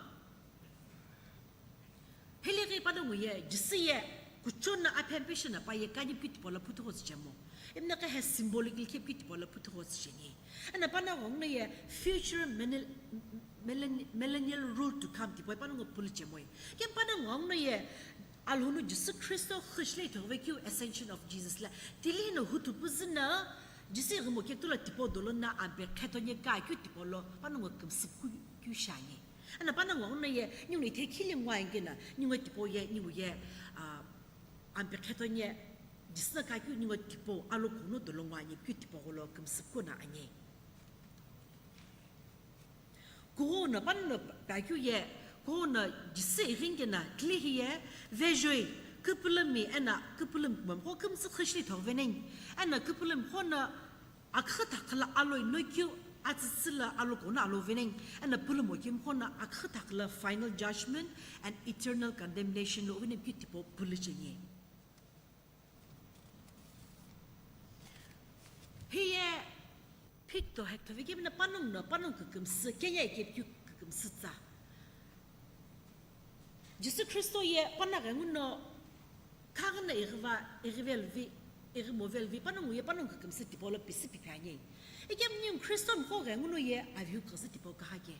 hile ghi panongu ye, Jisü ye, kuchou no aphi ampi shino pa ye kanikeu tipau lo pütho tsüchemo. Imna ka he symbolical keu tipau lo pütho tsücheni. Eno panongu no ye, future millenn-, millenn-, millennial rule to come tipau panongu pulu chemoi. Kemu panongu no ye, Alhou no Jisü Khristo xüshile ithoghi vekeu ascension of Jesus la, tili no huthu püzü na, Jisü ighimo kektu lo tipau dolo na ampe kheto nye kakeu tipau lo, panongu kümsü ku-, keu shiani. Eno panongu no ye, ningu ithekhi li ngwa inge na, ningu tipau ye, ningu ye, ah, ampe kheto nye, Jisü na kakeu ningu tipau, alo kuno dolo ngwa nye, keu tipau lo kümsü ku na anye. Kughou no panongu pa-, pakeu ye, kughou no Jisü ighi nge na, tili hi ye, vejoi, küpülümi, eno küpülümi kumamqo kümsü xüshile ithoghi veneng, eno küpülümi qo no, aküxü thaküla aloi no keu, atsütsü la alo kuno alo veneng, eno pülümo kemqo no aküxü thaküla final judgment and eternal condemnation lo uveneng keu tipau pülü chenye. Hi ye, phikto hekto vekemi na panongu no, panongu kükümsü, kenya ikepikeu kükümsü tsa. Jisü Khristo ye panongu ghenguno, khaghi no ighiva, ighiveluvi, ighimoveluvi, panongu ye panongu kükümsü tipau lo pisü pipe ani. Ikemu ningu Khristo mqo ghenguno ye aviu kükümsü tipau kahake.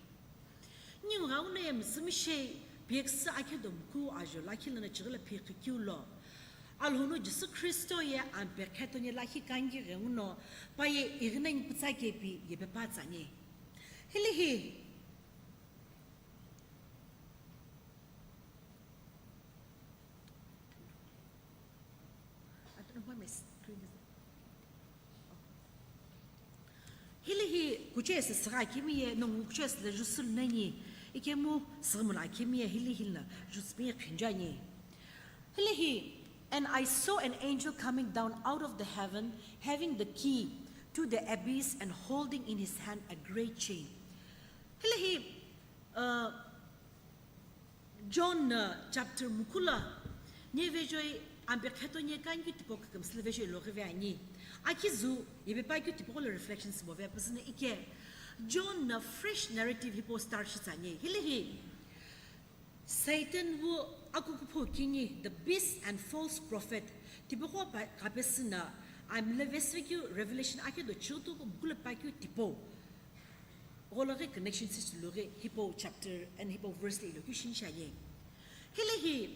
Ningu ghenguno ye müsümishei, piyeküsü akhedo mkhu ajo lakhi lono chighila phikikeu lo. Alhou no Jisü Khristo ye ampe kheto nye lakhi kangi ghenguno, pa ye ighinengu pütsa kepi yepe pa tsani. Hili hi, I don't know why my screen is. Hili hi kuchesi sira kimi ye, nongu kuchesi le jusul nani, ikemu sirmula kimi ye, hili hili na jusmi ye khenjani. Hili hi, and I saw an angel coming down out of the heaven, having the key to the abyss and holding in his hand a great chain. Hili hi, uh, John, uh, chapter mkhu lo, nye vejoi ampe kheto nye kangi tipau kükümsü lo vejoi lo ghive ani. Akizü, yepe pakeu tipau lo reflections move püzü na ike. John no fresh narrative hipau start shitsani. Hili hi, Satan wu akukupho kini, the beast and false prophet, tipau pa-, kapesü na, amle vesvekeu Revelation akhedo chighutu mkhu lo pakeu tipau. Gholo ghi connection sisilo ghi hipau chapter and hipau verse lo ilo keu shinishaye. Hili hi,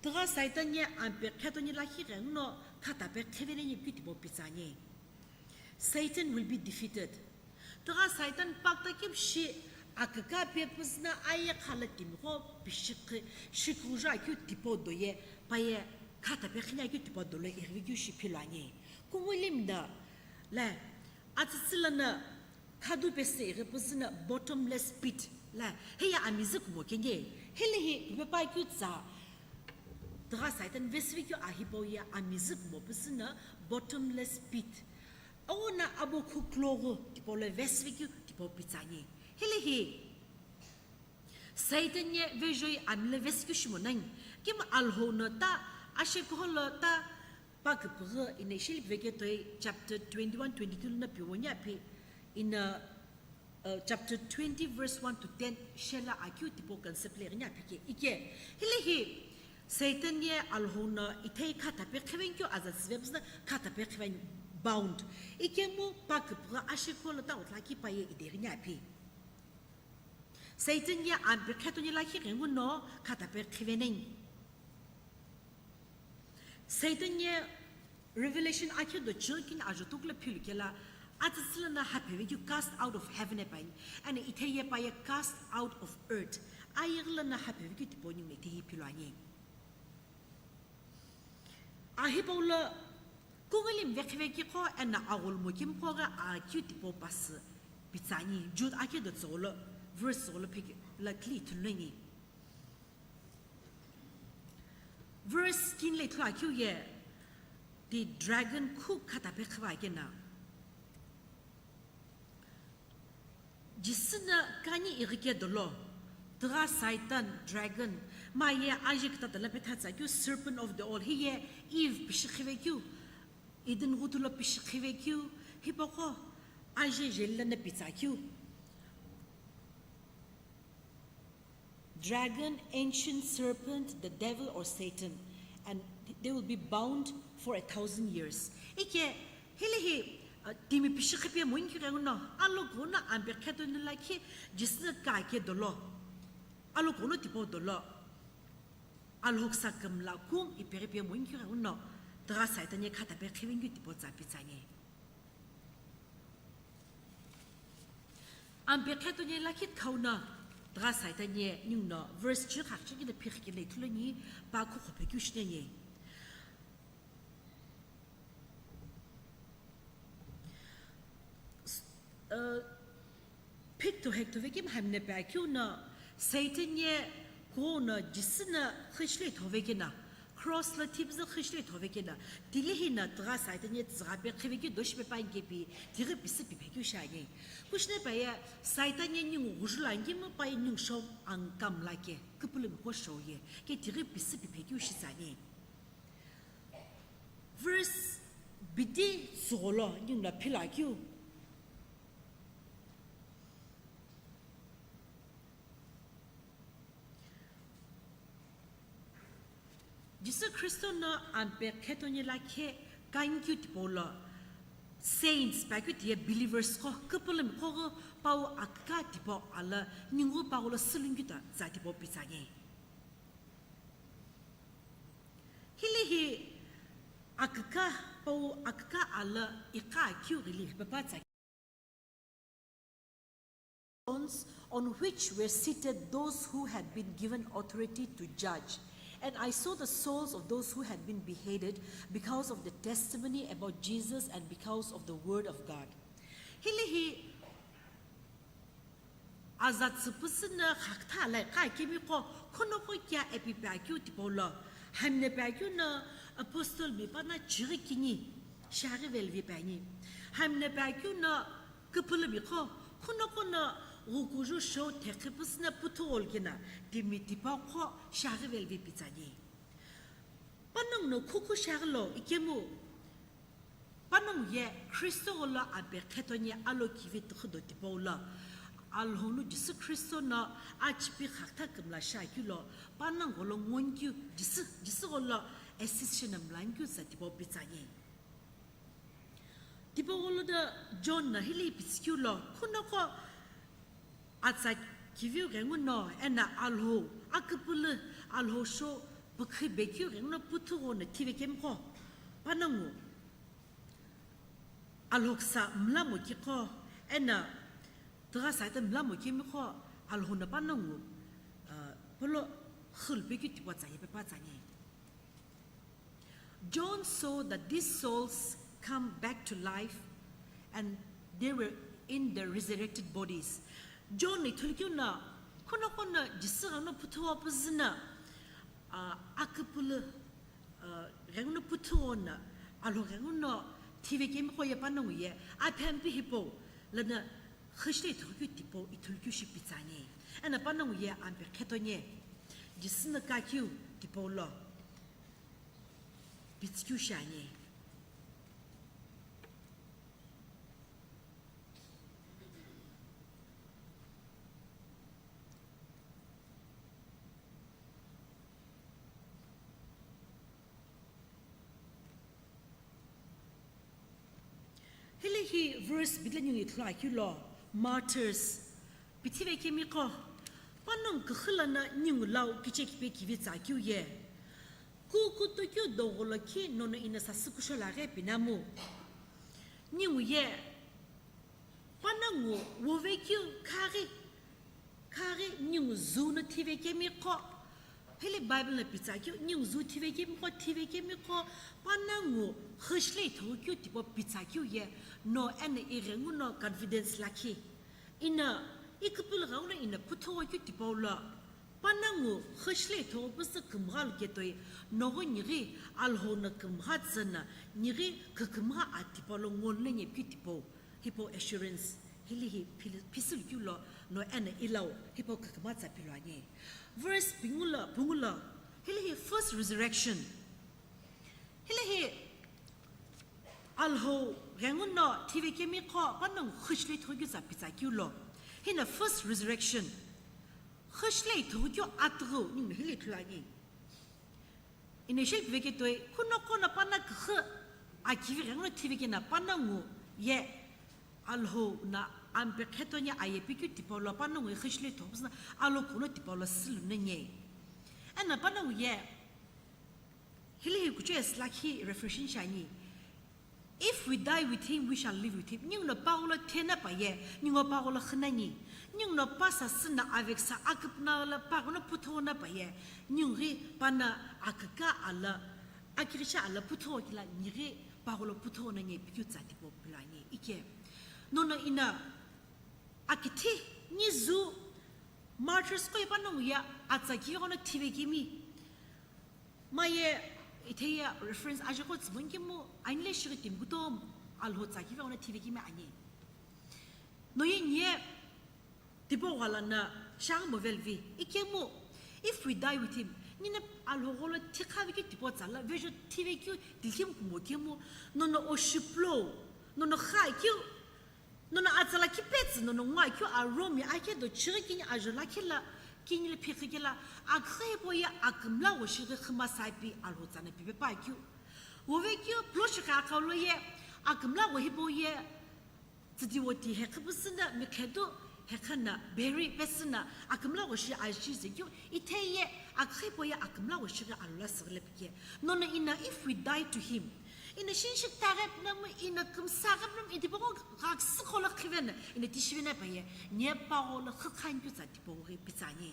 tigha Satan ye ampe kheto nye lakhi ghenguno khatape khivene nye keu tipau pitsani. Satan will be defeated. Tigha Satan pakta keu shi aküka pe püzü na aye khala timiqo pishikhi, shikhuja keu tipau do ye, pa ye khatape khini keu tipau dolo ighivekeu shi philo ani. Kungulimi do, la, atsütsü lono khadu pesü ighi püzü na bottomless pit. La, heya amizü kumo kenge. Hili hi, pipe pakeu tsa, tigha Satan vesvekeu a hipau ye amizü kumo püzü na bottomless pit. Awu no abo khu kloghu tipau lo vesvekeu tipau pitsani. Hili hi, Satan ye vejoi amle vesvekeu shimo nani, kemu Alhou no ta, ashekhu lo ta, pa küpüghü initially veke toi chapter twenty-one, twenty-two lono piwo ni aphi, ino, uh, chapter twenty verse one to ten shela akeu tipau concept lo ighi ni aphi ke. Ike, hili hi, Satan ye Alhou no ithei khatape khiveni keu aza tsüve püzü na khatape khiveni bound. Ikemu pa küpüghü ashekhu lo ta utla ki pa ye ide ighi ni aphi. Satan ye ampe kheto nye lakhi ghenguno khatape khivene. Satan ye Revelation akhedo chighi kini ajo tuklo philu kelo, atsütsü lono haphevekeu cast out of heaven hepe ani, eno ithei ye pa ye cast out of earth, ayeghi lono haphevekeu tipau ningu ithei hi philo ani. A hipau lo, kungulimi vekhivekiqo eno aghulumo kimiqo ghi akeu tipau pasü pitsani, Jude akhedo tsügholo, verse tsügholo pheke, lo kile ithulu nani. Verse kini lo ithulu akeu ye, the dragon khu khatape khiva keno. Jisü no kani ighike dolo, tigha Satan, dragon, ma ye aje kütata lo petha tsa keu, serpent of the old, hi ye Eve pishikhive keu, Eden ghutu lo pishikhive keu, hipaqo aje jeli lono pitsa keu. Dragon, ancient serpent, the devil or Satan, and they will be bound for a thousand years. Ike, hili hi, uh, timi pishikhipe monkighenguno, alo kuno ampe kheto ni lakhi, Jisü no kake dolo, alo kuno tipau dolo. Alhoksa kümla kum ipeghi piyemu inkighi no, tügha Saitan ye khatape qhivenikeu tipau tsa pitsani. Ampe khetoni lakhi khau no, tügha Saitan ye ningu no verse chighi khakcheni no phikhi kile ithulu ni, pa khu khophe keu shineni. Uh, phik to hek to vekim hamne pa keu no, Saitan ye kuo no Jisü no khishile thove kena, cross lo thipzü khishile thove kena, tili hi no tügha Saitan ye tügha pe khive keu doshi pe pa inke pi, tighi pisi pi phe keu shani. Kushne pa ye Saitan ye ningu ghuju la ngi mo pa ye ningu shou angkam la ke, küpülümi ko shou ye, ke tighi pisi pi phe keu shi tsani. Verse bidi tsügholo ningu no phila keu. Jisü Khristo no ampe khetoni lakhi kanikeu tipau lo saints pa keu tiye believers ko küpülümi ko ghi pau aküka tipau alo ningu pau lo sülünikeu ta tsa tipau pitsani. Hile hi aküka pau aküka alo iqa keu ghili pe pa tsa. On which were seated those who had been given authority to judge. And I saw the souls of those who had been beheaded because of the testimony about Jesus and because of the word of God. Hile hi aza tsüpüsü no khakütha la iqa kemi qo, khunoqo kea epi pa keu tipau lo, hamne pa keu no apostle mi pa no chighi kini shaghi velvi pa ni. Hamne pa keu no küpülümi qo, khunoqo no ghukuju shou thekhi püsü no puthu gholo kena, timi tipau qo shaghi velvi pitsani. Panongu no khukhu shaghi lo ikemu, panongu ye Khristo gholo ampe khetoni alo kivi tüxü do tipau lo, Alhou nu Jisü Khristo no achipi khakütha kümla shi akeu lo, panongu gholo ngonikeu Jisü, Jisü gholo assist shi no mlanikeu tsa tipau pitsani. Tipau gholo do John no hile pitsükeu lo, khunoqo atsa kiviu ghenguno eno Alhou aküpülü, Alhou shou pükhi bekeu ghenguno puthu ghono thive kemi qo, panongu Alhoksa mlamo ki qo, eno tügha Saitan mlamo kemi qo, Alhou no panongu, uh, polo khul pekeu tipau tsa ye pe pa tsani. John saw that these souls come back to life and they were in their resurrected bodies. John ithulu keu no, khunoqo no Jisü ghano puthu gho püzü no, ah, aküpülü, ah, ghenguno puthu ghono, Alhou ghenguno thive kemi qo ye panongu ye, aphi ampi hipau lono khishile ithulu keu tipau ithulu keu shi pitsani. Eno panongu ye ampe khetoni Jisü no kakeu tipau lo pitsükeu shiani. Hile hi verse bidi lo ningu ithulu akeu lo, martyrs, pithive kemi qo, panongu küxü lono ningu lau kichekipe kivi tsa keu ye, ku kuto keu do gholo ki nono ino sasü kusho laghi pinamu. Ningu ye panongu wove keu khaghi, khaghi ningu zu no thive kemi qo, hile Bible no pitsa keu, ningu zu thive kemi qo, thive kemi qo, panongu khishile ithulu keu tipau pitsa keu ye, no eno ighenguno confidence lakhi. Ino iküpülü ghenguno ino puthu gho keu tipau lo, panongu khishile ithulu püsü kümgha lo ketoi, noghi nighi Alhou no kümgha tsü no, nighi kükümgha atipa lo ngolunenye keu tipau. Hipau assurance, hile hi phili-, phisülu keu lo, no eno ilau, hipau kükümgha tsa pilu ani. Verse pingu lo, pungu lo, hile hi first resurrection. Hile hi Alhou ghenguno thive kemi qo, panongu khishile ithulu keu tsa pitsa keu lo. Hino first resurrection. Khishile ithulu keu atughu, ningu hile ithulu ani. Initial piveketoi, khunoqo no panongu küxü akivi ghenguno thive keno panongu ye Alhou no ampe khetoni aye pikeu tipau lo panongu ye khishile ithulu püzü no alo kuno tipau lo sülunenye. Eno panongu ye Hile hi kuchou ye sülakhi refreshing shiani. If we die with him, we shall live with him. Ninguno paghulo thena paye, ninguno paghulo khunani. Ninguno pa sasü na aveksa aküpna la paghuno puthona paye, ningu ghi pana aküka ala, akirisa ala putho kila ningu ghi paghulo puthona nge pikyu tsa tipau pulani. Ike. Nono ina akithi nizu martyrs ko ye panongu ye atsa kighono thive kemi. Maye itheye reference ajoko tsümon kemu, anile shighi timi kutomo Alhou tsa kiveghono thive kemi ani. Noye nye tipau ghala na shaghi mo velvi. Ikemu, if we die with him, nina Alhou gholo thikha vekeu tipau tsa la, vejo thive keu dilhim kumo kemu, nono oshiplo, nono kha keu, nono atsa la kipetsü nono ngwa keu aromi akhe do chighi kini ajo lakhi la kini le phikhi kela akhe hipau ye akümla wo shighi khima saipi Alhou tsana pipe pa keu. Wove keu plo shighi akha lo ye akümla wo hipau ye tsüdi wo ti hekhe püsü na mikhe do hekhe na beri pesü na akümla wo shi aji ze keu itheye akhe hipau ye akümla wo shighi alola sighi le pike. Nono ina if we die to him, ina shinshik taghi pinamu, ina kümsa ghi pinamu, ina tipau gho ghaksü gholo khivena, ina tishivena paye, nye paghulo khukhan kyu tsa tipau ghi pitsani.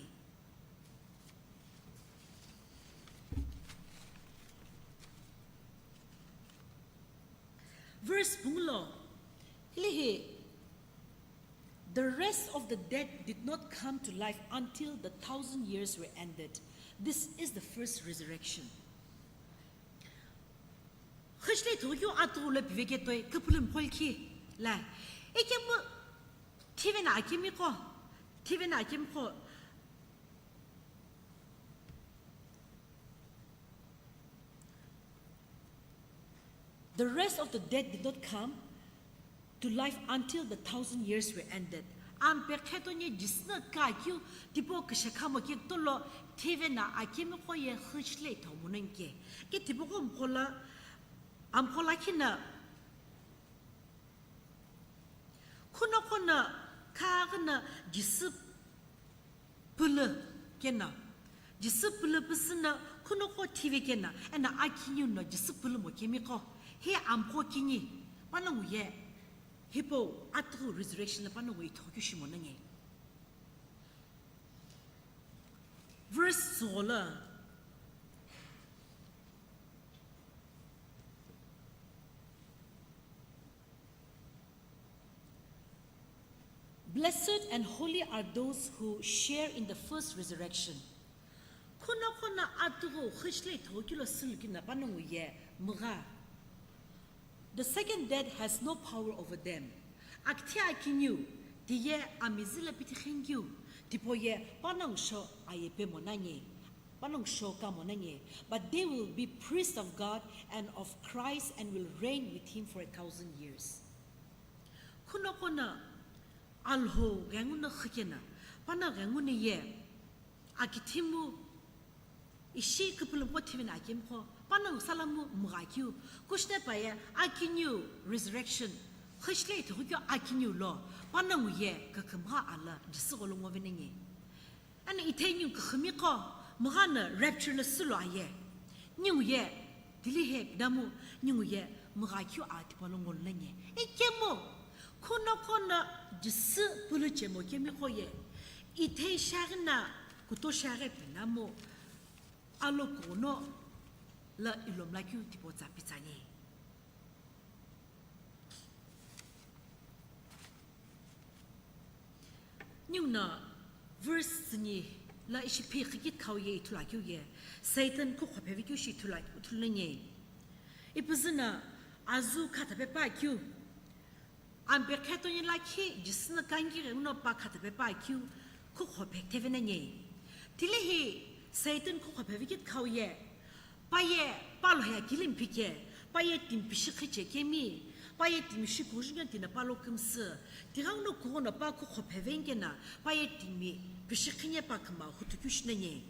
Verse pungulo, hile hi, the rest of the dead did not come to life until the thousand years were ended. This is the first resurrection. Khishile thokeu atu lo piveke toi, küpülü mkholkhi la. Ikemu thivena akemi ko, thivena akemi ko. The rest of the dead did not come to life until the thousand years were ended. Ampe kheto nye jisü na ka keu tipau kishekha mo keu tolo thivena akemi ko ye khishile thomonenke. Ke tipau ko mkhola, amkhola khina Khunoqo no khaghina jisü pülü kena, jisü pülü püsü no khunoqo thive kena, eno akiniu no jisü pülü mo kemiqo, hi amqo kini, panongu ye, hipau atughu resurrection lo panongu ithokeu shimo nani. Verse tsügholo. Blessed and holy are those who share in the first resurrection. Khunoqo no atughu khishile ithokeu lo sülukina panongu ye mgha. The second death has no power over them. Akithe akiniu, tiye amizila pithi khenkiu, tipau ye panongu sho aye pe monange, panongu sho ka monange, but they will be priests of God and of Christ and will reign with him for a thousand years. Khunoqo no Alhou ghenguno khikena, pana ghenguno ye, akithimu, ishi küpülümqo thivena akemiqo, panongu salamu mgha keu, kushne paye, akiniu resurrection, khishile ithokeu akiniu lo, panongu ye, kükümgha ala, jisügholo ngo venenge. Eno ithei ningu küxümiqo, mgha no rapture lo sülu aye. Ningu ye, tili he pidamu, ningu ye, mgha keu a tipau lo ngolu lenye. Ikemu, khunoqo no jisü pülü chemo kemiqo ye. Ithei shiaghi no, kuto shiaghi pinamu, alokuno lo ilomla keu tipau tsa pitsani. Ninguno verse tsüni lo ishi phikhi kithikau ye ithulu akeu ye, Satan kukho pheve keu shi ithulu, ithulu nani. Ipüzüno azu khatha pepa keu, ampe khetoni lakhi jisü no kanki ghenguno pa khatha pepa keu, kukho phe theve nani. Tili hi Satan kukho pheve kithikau ye, paye, palo heya kilimphike, paye timi pishikhi chekemi, paye timi shikujunge tino palo kümsü, tighenguno kughono pa kukho phevengena, paye timi pishikhi nye pa küma hutukeu shi nani.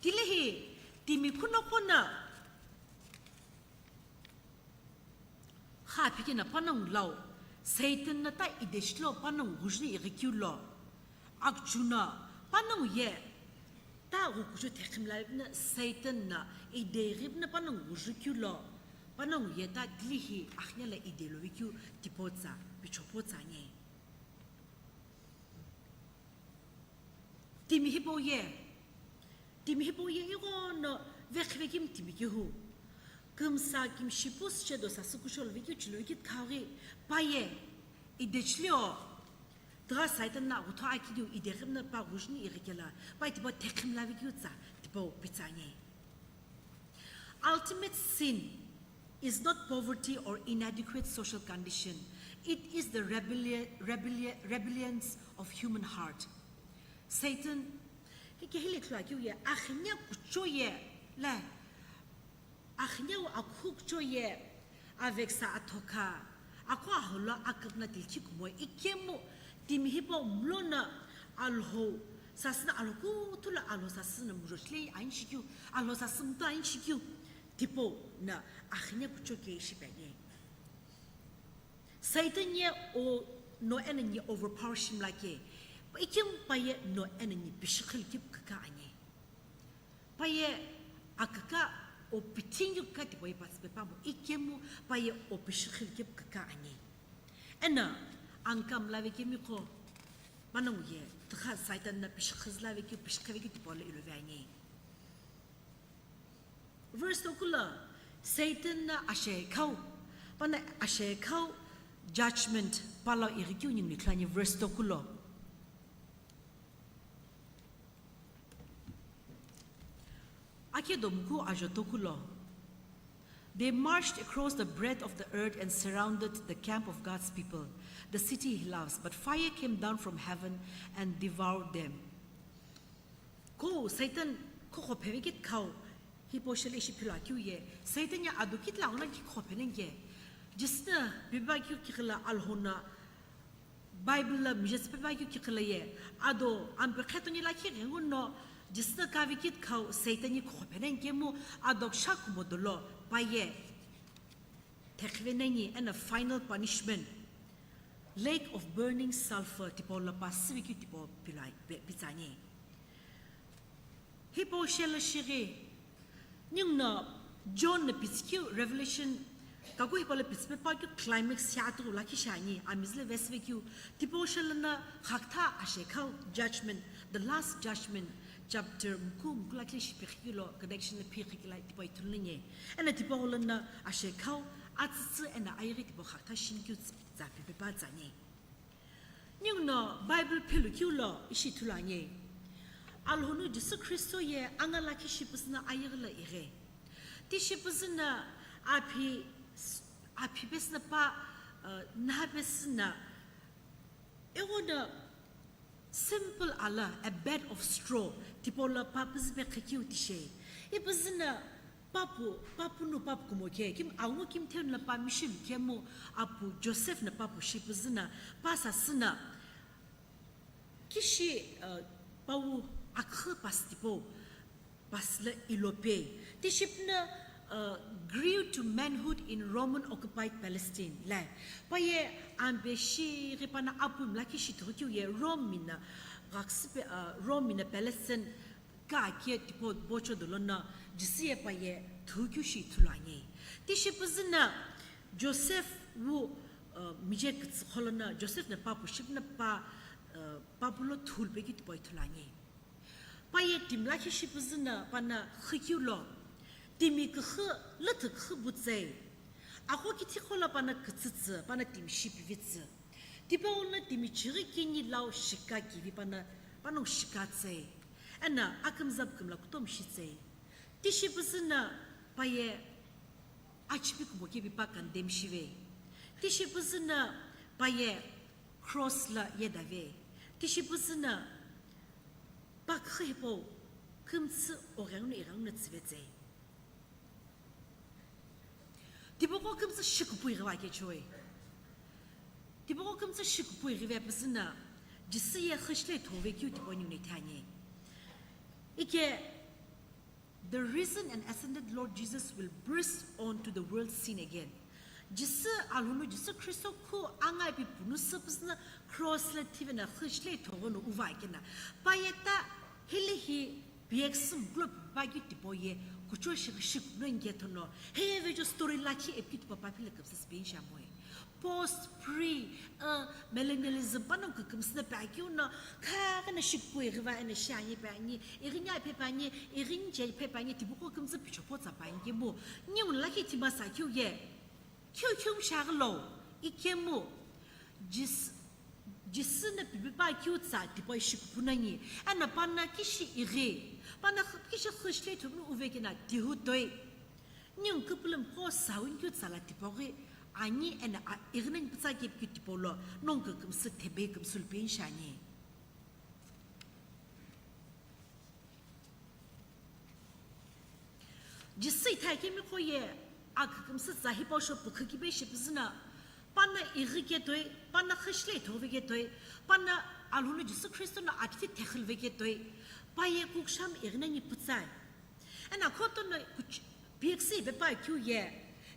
Tili hi, timi khunoqo no kha phikena panongu lau, Satan no ta ideshi lo panongu ghujuni ighikeu lo, akuchuno panongu ye, Ta ghukujo theqhimlavi na Satan na ideghipuna panongu ghujukeu lo, panongu ye ta tilihi akhine la idelovekeu tipotsa, pichopo tsa nye. Timi hipau ye, timi hipau ye ighono vekhive kimi timi kehu. Kümsa kimi shipu süchedo sasü kucholo vekeu chilo vekeu khaghi paye idechilio. Tügha Satan na agutho akiliu ideghimna pa ghujuni ighikela, pa itibo theqhimlavi keu tsa, tibo pitsanye. Ultimate sin is not poverty or inadequate social condition. It is the rebellia-, rebellia-, rebellions of human heart. Satan, ke, ke hile tlua kiu ye, akhinya kucho ye, le, akhinya akhu kucho ye, aveksa athoka, akho aholo akakna tilkhi kumo, ikemu, timi hipau mlona alho, sasna alho kuthu la alho sasna mujoshle ain shikiu, alho sasna mtu ain shikiu, tipo na akhinya kucho ke ishi penye. Satan ye o no enemy overpower shimla ke. Ikim paye no enemy pishikhil kip kaka anye. Paye akaka o pithingi kaka tipo ye patspe pamo. Ikemu paye o pishikhil kip kaka anye. Ena angkam lave kemi ko manong ye. Tükha Satan na pishikhizlave ki pishikhave ki tipo le ilove anye. Verse tokulo, Satan na ashekhau, pana ashekhau judgment pala ighikiu ningu nikhulani verse tokulo. Ake domuku ajo tokulo. They marched across the breadth of the earth and surrounded the camp of God's people, the city he loves. But fire came down from heaven and devoured them. Ko Satan khokho phevekit khau, hipau shele ishi philo akiu ye, Satan ya ado kitla aghuna ki khokho phenenke. Jisü na biba kiu kikila alhona, Bible la mije tsüpe ba kiu kikila ye, ado ampe kheto ni lakhi ghengu no, Jisü na kavekit khau Satan ni khokho phenenke mu, ado ksha kumo dolo, paye. Theqhive nani ena final punishment, lake of burning sulfur, tipo la pa sivekeu tipo pilai, pe-, pitsani. Hipau shelo shighi, ninguno John na pitsikeu Revelation, kaku hipau la pitsipe pa keu climax ya atu lakhi shani, amizile vesivekeu, tipo shelo na khakta ashekhau judgment, the last judgment, chapter muku, muku lakhi shipikhi lo, connection la phikhi la tipo ithulu nye. Ena tipo holana ashekhau, atsütsü ena ayeghi tipo khakta shinikeu tsa pipe pa tsani. Ninguno Bible phelu kiu lo ishi ithulu anye. Alhonu Jisü Khristo ye anga lakhi shipüzü na ayeghi la ighe. Ti shipüzü na aphi, aphi pesü na pa, uh, nha pesü na. Eghono simple ala, a bed of straw, tipo la pa püzü pe khakiu tishe. Ipüzü na papu, papu nu papu kumo khe, kim awu kim thenu la pa mishi lu kemu apu Joseph na papu shipüzü na, pa sasü na, kishi, uh, pawu akhü pas tipo, pas la ilope. Ti shipüna, uh, grew to manhood in Roman occupied Palestine. Le, paye ambe shighi pana apu mla kishi thukhiu ye Rome mina, ghaksüpe, uh, Rome mina Palestine ka ke tipo bocho dolo na Jisü ye paye thukhiu shi ithulu anye. Ti shipüzü na Joseph wu, uh, mije kütsü kholo na Joseph na papu shipüna pa, uh, papu lo thulpe ki tipo ithulu anye. Paye timi lakhi shipüzü na pana khikhiu lo, timi küxü, lüthü küxü butsei. Akho kithi kholo pana kütsütsü, pana timi shipivitsü. Tipau na timi chighi kini lau shika kivi pana, panongu shika tsei. Ena akümza pükümla kutomo shi tsei. Ti shipüzü na paye achipi kumo kepi pa condemn shive. Ti shipüzü na paye cross la yedave. Ti shipüzü na pa küxü hipau kümtsü oghengu no ighengu no tsüve tsei. Tipaqo kümtsü shikupui ghiva kechoi. Tipaqo kümtsü shikupui ghive püzü na, Jisü ye xüshile thove kiu tipau ningu ne thani. Ike, the risen and ascended Lord Jesus will burst onto the world scene again. Jisü alhunu Jisü Khristo khu anga ipi punu sü püzü na cross la thive na xüshile thove no uva kena. Paye ta hile hi P X M group pa keu tipau ye kuchou shighi shighi no inke thono, he vejo story lakhi epikeu tipau pa phila kümsü sipeni shamoe. Post, pre, uh, millennialism pano kükümsü na pa keu no, kha kana shighi pu ighi va ena shi ani pa ani, ighi nya phe pa ani, ighi nche phe pa ani, tipau ko kümsü picho po tsa pa ani kemu, niu lakhi tima sa keu ye. Khiu khiu mshaghi lo, ikemu, Jis-, Jisü na pipi pa kiu tsa tipau ishi kupu nani, ena pana kishi ighi, pana kh-, kishi khishile thumnu uvekina tihu toi. Niu küpülüm ko sawin kiu tsa la tipau ghi, ani ena a ighi nani pütsa kep kiu tipau lo, nongu kümsü thebe kümsü lupeni shani. Jisü ithai kemiqo ye akükümsü tsa hipau shou pükhu kibe shipüzü na, pana ighi ketoi, pana khishile ithove ketoi, pana Alhou no Jisü Khristo no akithi thekhilve ketoi, pa ye kuksham ighi nani pütsai. Ena khoto no kuch-, P X M ipe pa keu ye,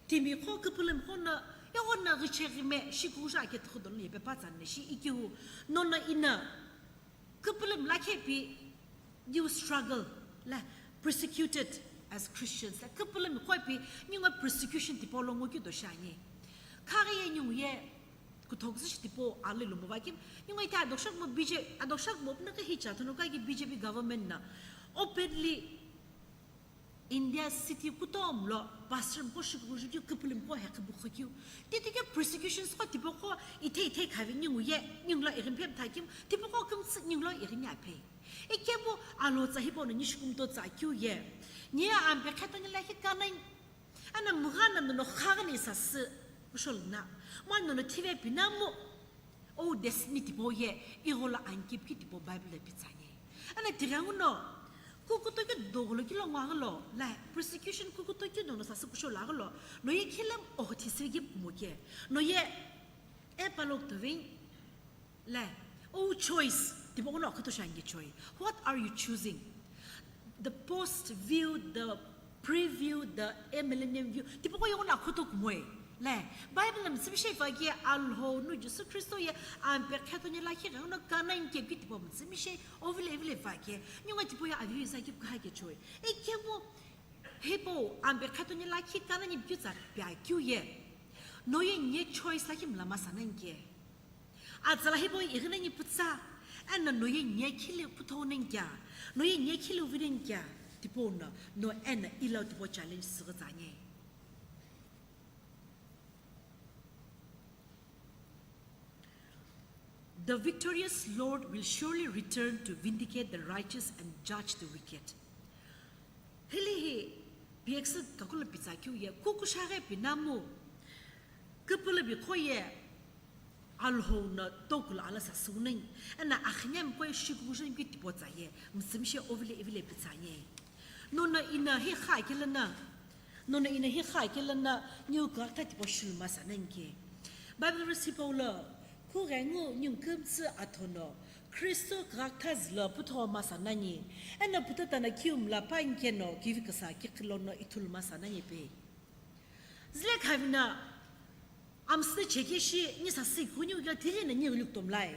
timiqo küpülümqo no, yegho no ghicheghi me, shikuja kethu dolo ipe pa tsa ne shi ikeu, nono ina, Küpülüm lakhi pi, you struggle, la, persecuted as Christians. La, küpülüm kho pi, ningu persecution tipau lo ngo keu do shani. Khaghi ye ningu ye, kuthokzü shi tipau ali lo mo va kim, ningu ita adokshak mo B J, adokshak mo pna ka hicha thono ka ki B J P government na openly India city kutomo lo pastor mqo shikuru ju keu küpülüm ko hekhe bukhu keu. Titi keu persecutions ko tipau ko ithei ithei khavi ningu ye, ningu lo ighi mphe mtha keu, tipau ko kümsü ningu lo ighi nya phe. Ikemu alo tsa hipau no nishi kumto tsa keu ye. Nye ampe kheto nila hi kanai. Ana mugha na nono khaga ni sasü kushol na. Ma nono thive pinamu. O destiny tipau ye, ighola ankip ki tipau Bible le pitsanye. Ana tighenguno, kukuto ki dogolo ki lo ngwagolo, la persecution kukuto ki dono sasü kusho lagolo, no ye khilam oho thisigi kumoke. No ye, e palok tovin, la, o choice, tipau no kuto shangi choi. What are you choosing? The post view, the preview, the amillennium view, tipau ko yeghono akhuto kumoe. Le, Bible na mtsümishe vake Alhou no Jisü Khristo ye ampe kheto nye lakhi ghenguno kana inke ki tipau mtsümishe ovile vile vake. Nyunga tipau ya avi sa ki kha ke choi. Ikemu hipau ampe kheto nye lakhi kana ni keu tsa pia keu ye. No ye nye choice lakhi mlama sana inke. Atsala hipau ighi nani pütsa, ena no ye nye khile puthou nani kya, no ye nye khile uvi nani kya, tipau no, no ena ilau tipau challenge sighi tsanye. The victorious Lord will surely return to vindicate the righteous and judge the wicked. Hili hi P X kakula pizza keu ye kukushaghi pinamu, küpülü bi kho ye Alhou no tokula ala sasü unai, ena akhinyami koi shikukushani ki tipau tsa ye, mtsümishe ovile ivile pizza ye. Nono ina hi kha kelana, nono ina hi kha kelana, niu kakta tipau shuluma sananke. Bible verse hipau lo, Khughengu ningu kümtsü athono, Khristo kaghaktha zülo puthoma sanani, eno puthotana kiu mla pankeno kivi kasa kiqhilono ithuluma sanani pe. Zile khavina, amsüna cheke shi, ni sasi kuni uga tiri na ni ulik tomlai.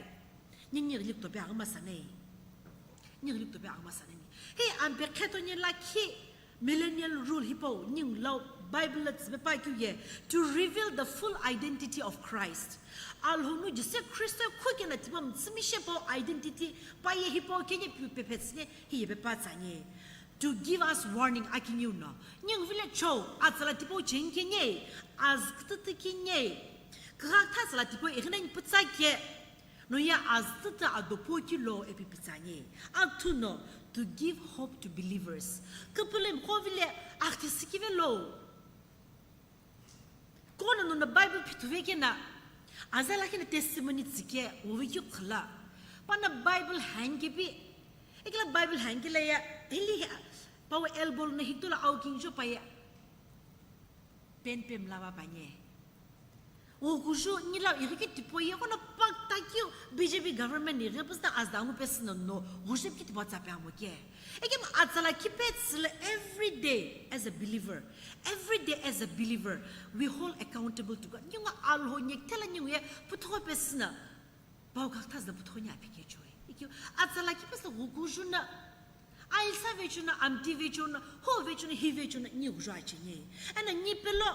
Ni ni ulik tope agma sanai. Ni ulik tope agma sanai. He ampe kheto ni lakhi, Millennial rule hipau, ningu lau Bible la tsüpe pa keu ye, to reveal the full identity of Christ. Alhou no Jisü Khristo khuke na tipau mtsümishe pau identity pa ye hipau kene pi pepe tsüne hi ye pepa tsanye. To give us warning akiniu no. Ningu vile chou, atsala tipau cheni kene, azkütütü kene, kaghaktha atsala tipau ighina ni pütsa ke. No ye azütütü adopo kilo epi pitsanye. Athu no to give hope to believers. Küpülü mkhovile akhti sikive lo. Kono no Bible phithuve kena. Azala kena testimony tsike, uve kyu khla. Pana Bible hangi bi. Ekla Bible hangi la ya, hili ya. Pawe elbow na hitola au kinjo pa ya. Pen pem lava panye. Okuju nila iriki tipo ye kono pakta kyu B J P government ni represent as dangu pesino no. Gujep ki tipo tsape amo ke. Ekim atsala ki petsile every day as a believer. Every day as a believer, we hold accountable to God. Nyunga alho nyek tela nyunga ye putho pesina. Pau kakta zda putho nya pike choi. Ikyo atsala ki pesina gukujuna. Ailsa vechuno, amti vechuno, ho vechuno, hi vechuno, ni ghujo acheni. Ena ni pelo,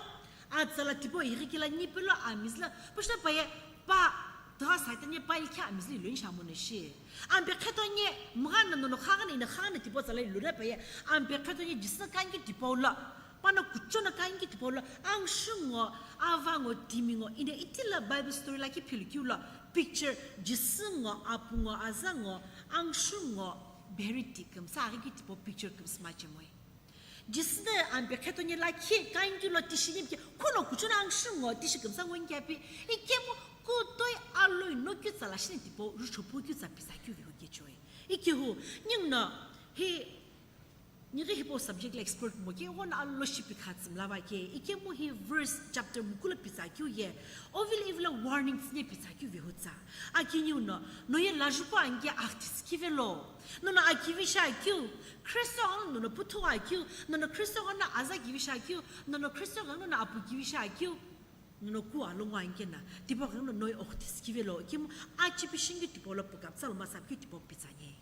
atsala tipau ighikila ni pelo, amizla, pushna paye, pa, dha saita ni pa ilkha amizli lun shamona shi. Ampe kheto ni, mgana nono khagana ina khagana tipau tsala luna paye, ampe kheto ni jisna kanki tipau la, pana kuchona kanki tipau la, angshungo, avango, timingo, ina itila Bible story la ki philu kiu la, picture, jisngo, apungo, azango, angshungo, Beriti kümsa aghi ki tipau picture kümsü machemoi. Jisü de ampe kheto ni lakhi kaingi lo tishi ni pike, khuno kuchuna angshungo tishi kümsa ngo ngiapi, ikemu kutoi aloi no kyu tsa lashini tipau, ruchopu kyu tsa pisa kyu vihu kechoi. Ikihu, ningno, hi, nighi hipau subject la expert mo ke, one alo shipi khatsum lava ke, ikemu hi verse chapter mukula pisa kyu ye, ovil ivla warning tsine pisa kyu vihu tsa. Akiniu no, no ye lajuko ange akhtis kivelo. Nono akivi shakyu, Kristo ghengu nono puthu akyu, nono Kristo ghengu aza kivi shakyu, nono Kristo ghengu nono apu kivi shakyu, nono ku alongo ankena, tipau ghengu nono okhtis kivelo, kimu achipi shingi tipau lo pukap tsa lo masap kyu tipau pitsanye.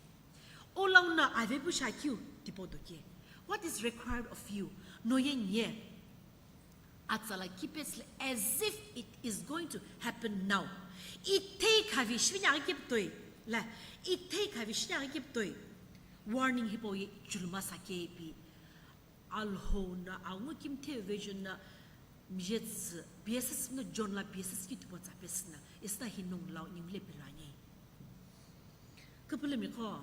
Ola uno avepu shakyu tipau doke. What is required of you? No ye nye. Atsala kipesle as if it is going to happen now. Ithei khavi shvinya kiptoi. La, ithei khavi shvinya kiptoi. Warning hipau ye chuluma sakepi. Alhou na angu kimthe vision na mjets pieces na John la pieces ki tupo tsa pes na. Isna hinung lau ningle pilanye. Kapulemi ko.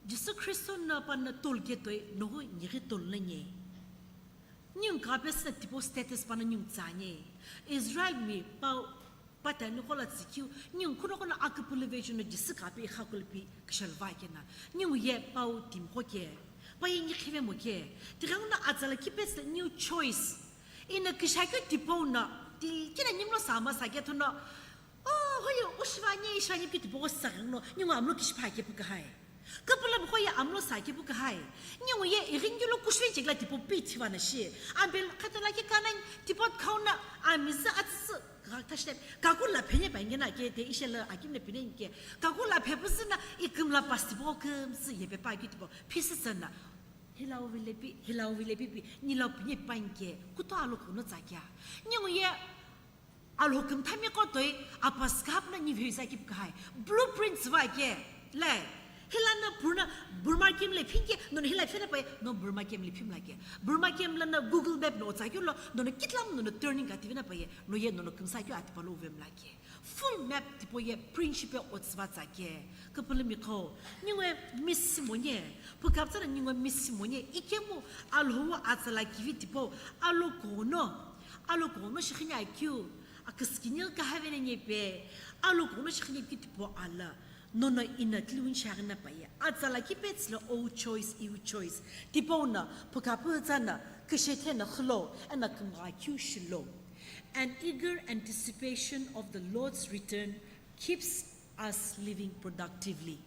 Jisu Kristo na pana tol ketoi noho nighi tol na nye. Nyung kapes na tipo status pana nyung tsanye. Israel mi pau patani kola tsikyu, nyung kuno kono akapulu vejo no Jisu kape ikha kulpi kishalva kena. Nyung ye pau tim ko ke. Pa ye ngi khive mo ke. Tirang na atsala kipes na new choice. Ina kishakyo tipo na. Ti kina nyimlo sama sa ke thono. Oh, hoyo, ushvanye, ishvanye ki tipo sa no. Nyung amlo kishpa ke pu kahai. Kapula mkhoye amlo sa kipu kahai. Nyi uye iringi lo kushwe chikla tipo pi thiva na shi. Ambel khatala ki kana tipo khauna amiza atsü kakthashte. Kakula phenye bangena ke te ishela akim ne pine ke. Kakula phepusina ikimla pas tipo kümsü yepe pa ki tipo. Pisi sana. Hilau vilepi, hilau vilepi pi. Nila pinye panke. Kuto alo kono tsakya. Nyi uye Alhoküm thami qotoi apaskap na nivhei sa kip kahai. Blueprints va ke. Le. Hila na purna Burma kem le phinke, non hila phena pai, no Burma kem le phim la ke. Burma kem la na Google Map no tsa kyo lo, no no kitlam no no turning ka tivena pai, no ye no no kümsa kyo atipa lo uvem la ke. Full map tipo ye principle otsva tsa ke. Kapulimi kho. Niwe miss monye. Pukap tsana niwe miss monye. Ikemu alho atsala kivi tipo. Alo kono. Alo kono shikhini akyu. Aküskini kahavene nyepe, alo kono shikhini kitipo ala, nono ina tliwin shagna paye. Atsala kipetsla o choice, iu choice. Tipo na, pukapu tsana, kishete na khlo, ana kumga kyu shilo. An eager anticipation of the Lord's return keeps us living productively.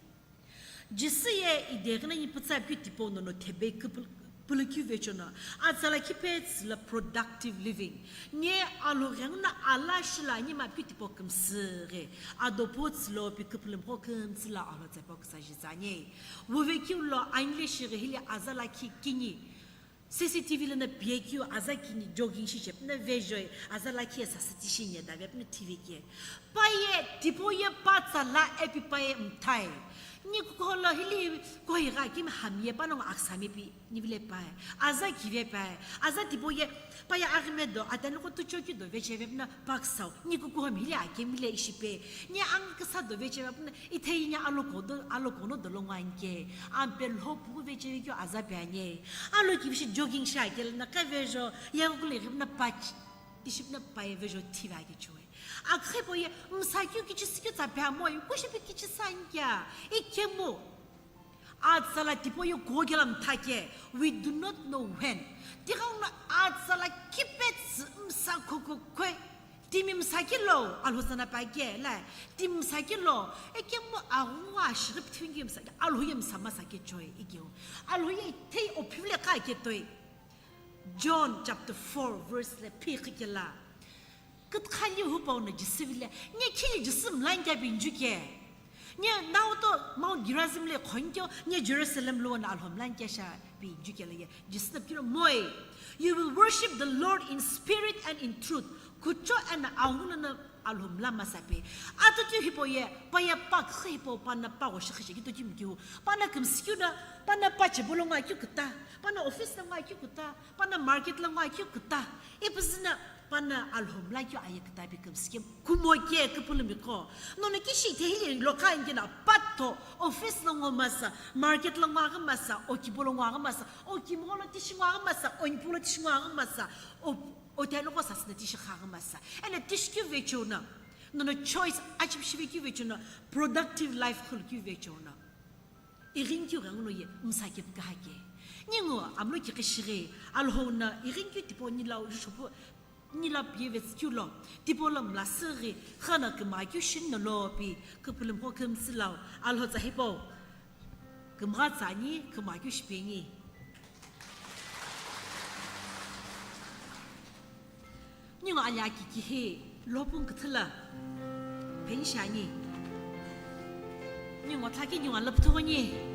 Jisu ye ideghi na ipütsa pyu tipo nono thebe küpül-, pülüküve chono. Atsala kipets la productive living. Nye alo ghengna ala shila nye ma pyu tipo kümsüghi. Ado pots lo pi küpülüm ho kümsü la alo tsepo küsa jizanye. Wuve kyu lo angle shighi hili azala ki kinyi. C C T V lana piekeu aza kini jogging shi chepna vejoi, aza lakhi ye sasü tishi nye dave pna T V ke. Paye, tipo ye patsa la epi paye mthai. Ni kuko lo hili koi gha kimi hamye panongo aksami pi, ni vile paye. Aza kive paye. Aza tipo ye, paye agime do, atani ko tu choki do, vecheve pna paksau. Ni kuko ham hili akemi le ishipe. Ni ang kasa do vecheve pna, Ithei nya aloko do, aloko no dolongo anke. Ampe lho puku vechevekeu aza pe anye. Alo kivishi jogging shi akele na kavejo, yagukule ghipna pach. Tishipna paye vejo thiva ke chue. Akhepo ye, msakyu kichisikyu tsa pe amo, kushipi kichisankya. Ikemu. Atsala tipo ye kogela mthake. We do not know when. Tigau na atsala kipets msa kokokwe. Timi msakilo, alho sana pa ke, la, timi msakilo, ekemu aghungu ashighi pithingi msaki, alho ye msa masake choi, ikeu. Alho ye ithei ophivile ka ke toi. John chapter four, verse le phikhi ke la. Kutkhali hu pau na Jisu vile, nye khili Jisu mlangya binju ke. Nye nau to Mount Gerizim le khonke, nye Jerusalem lo na Alhou mla ni kesha pi jukela ye. Jisü na piro moi. You will worship the Lord in spirit and in truth. Kucho and aungu na Alhou mla masa pe. Ato kyu hipau ye, pa ye pa khe hipau, pa na pa wo shikhi shikhi to kyu mkyu. Pa na kümsü kyu na, pa na pa che bolo ngwa kyu küta. Pa na office na ngwa kyu küta. Pa na market la ngwa kyu küta. Ipi zü na pa na Alhou mla kyu aye küta pi kümsü kyu. Kumo ke küpülümi ko. Nono kishi the hili lo kha ngi na pa to office la ngwa masa, market la ngwa masa, o kibo lo ngwa masa, o kimo lo tishi ngwa masa, o nipu lo tishi ngwa masa, o, o te lo ko sasü na tishi kha masa. Ene tishi kyu ve chona. Nono choice achieve shi ve kyu ve chona. Productive life khul kyu ve chona. Ighinkeu ghenguno ye msa kepikha ke. Ningu amlo kiqi shighi, Alhou na ighinkeu tipau nilau jushopu nilap yevetsü keu lo, tipau lo mlasüghi, khana küma keu shin no lo pi, küpülümkho kümsülau, Alhou tsa hipau, kümgha tsani, küma keu shipeni. Ningu ali aki kihi lopung küthü la peni shiani. Ningu thaki ningu alapüthü ni.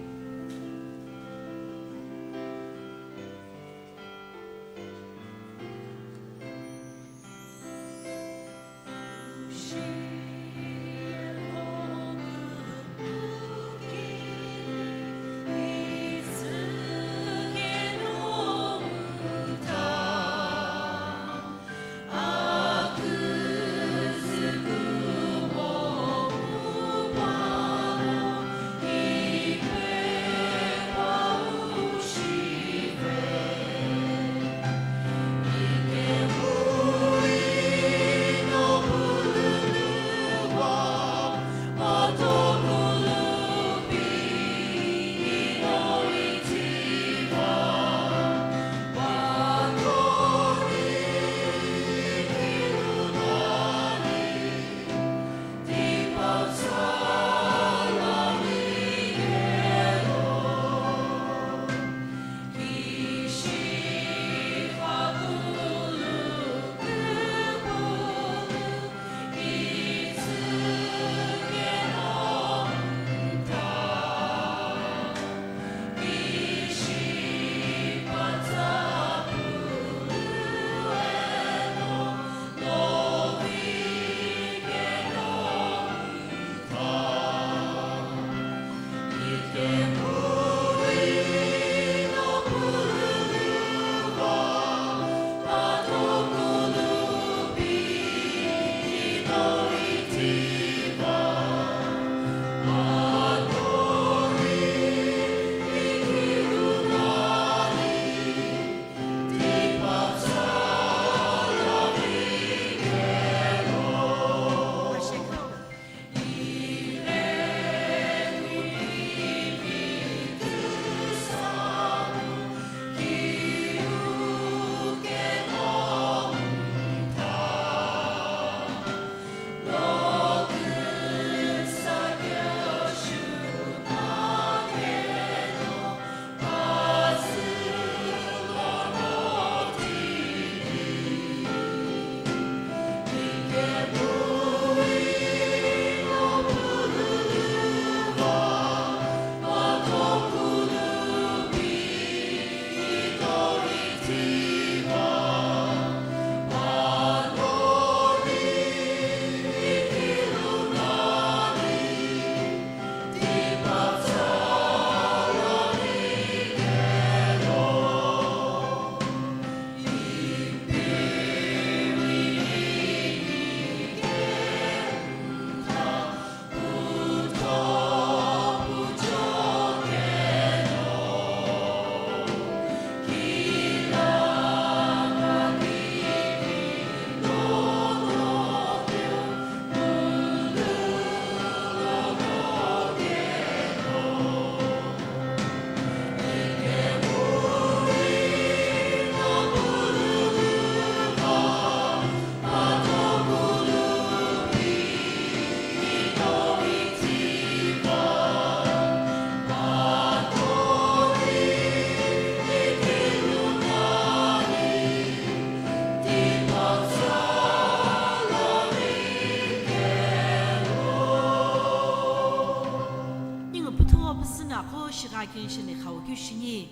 Akho shigha keu shini khau keu shini.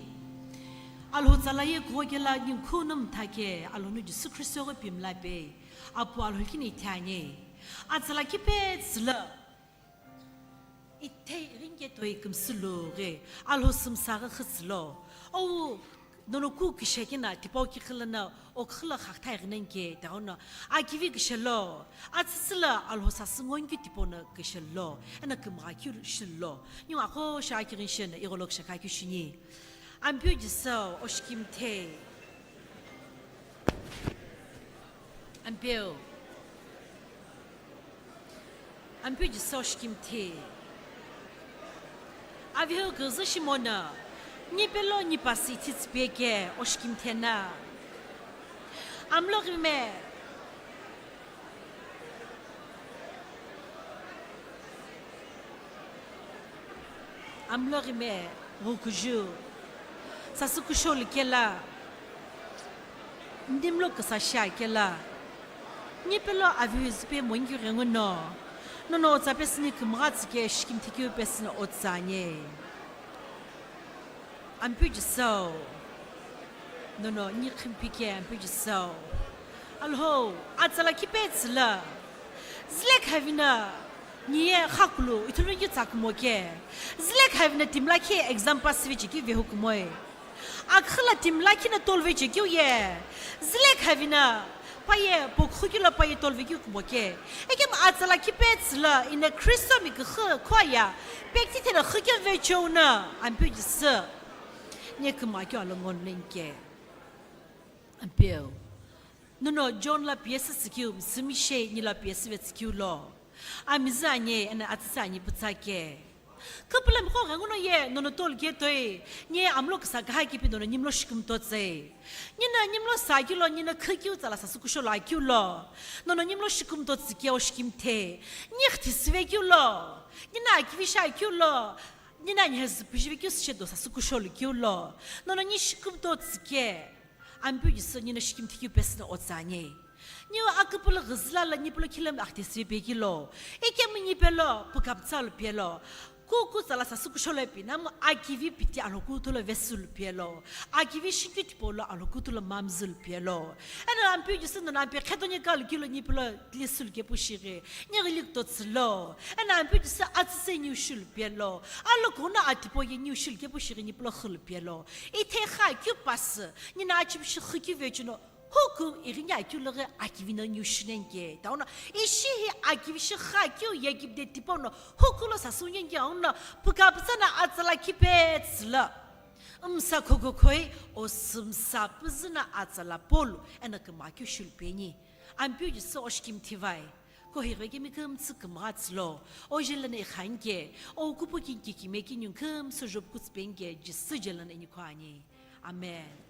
Alhou tsala ye kugho kela ningu khuno mtha ke, Alhou nu Jisü Khristo ghi pimla pe. Apu Alhou kini ithani. Atsala kipe tsüla. Ithe irinke toi kümsü lo ghi, Alhou sümsa ghi khütsülo. Ou, nono ku kishekina tipau kikhilana, okhila khakthai ghinenke, taono, akivi kishelo. Atsütsüla Alhou sasü ngonki tipona kishelo. Ena kümgha keu shilo. Ningu akho shigha keu shini, igholok shakha keu shini. Ampeu Jisü, oshikimthe. Ampeu. Ampeu Jisü oshikimthe. Avihu kuzü shimona. Nipelo nipasi thitsipeke oshikimthe na. Amlo gime. Amlo gime, ghukuju. Sasü kusholu kela. Ndimlo kasa sha kela. Nipelo avihu züpe mongi renguno. Nono otsa pesini kümgha tsike shikimthe keu pesini otsa nye. Ampeu Jisü. Nono ni khimpike Ampeu Jisü. Alhou, atsala kipe tsüla. Zile khavina, niye khakulu, ithulu ki tsakumo ke. Zile khavina timla ki exam pass vichi ki vehukumoi. Akhila timla ki na tolve che keu ye. Zile khavina, paye, pokhu kilo paye tolve keu kumo ke. Ekem atsala kipe tsüla, ina Khristo mi kukhu, khua ya. Pekti thena khukeu ve cheu na, Ampeu Jisü. Ni kümgha keu alongon lenke. Ampeu. Nono John la piyesü tsükeu, sümishei ni la piyesü ve tsükeu lo. Amizü anye, ena atsütsü anye pütsa ke. Küpülami kho ghenguno ye, nono tolu ke toi, ni amlo kasa kaha kipi nono nimlo shikümto tsei. Nina nimlo sa keu lo, nina khükeu tsala sasü kusholo akeu lo. Nono nimlo shikümto tsike oshikimthe. Ni khthi sive keu lo. Nina akivi sha keu lo. Nina ni hezü pijive keu sishe do sasü kusholu keu lo. Nono ni shikümto tsike. Ampeu Jisü nina shikimthe keu pesini otsa nye. Niu aküpülü ghüzüla la nipelo khilami akhtesive pe keu lo. Ikemu nipelo pükapütsa lo pie lo. Ku ku tsala sasü kusholo pi namu akivi piti Alhou kutulo vesü lo pie lo. Akivi shikyu tipolo Alhou kutulo mamzü lo pie lo. Ena Ampeu Jisü nono ampe khetonye kalu keu lo nipelo lesü lo kepu shighi. Ni ghili kuto tsülo. Ena Ampeu Jisü atsütsü niu shulu pie lo. Alo kona atipo ye niu shulu kepu shighi nipelo khulu pie lo. Ithe kha keu pasü. Nina achibi shi khükeu ve chuno. Huku ighinya keu lüghi akivi no niu shunenke. Taono ishi hi akivi shi kha keu ye kibde tipo no. Huku lo sasü nyenke aono. Pükapütsa na atsala kipe tsüla. Msa khokhokhoi, o sümsa püzü na atsala polu. Ena kümgha keu shulu peni. Ampeu Jisü oshikimthe vai. Ko highe kemi kümtsü kümgha tsülo. O jela na ikhanke. O kupu kinki kime kiniu kümsü job kutspenke Jisü jela na inikho ani. Amen.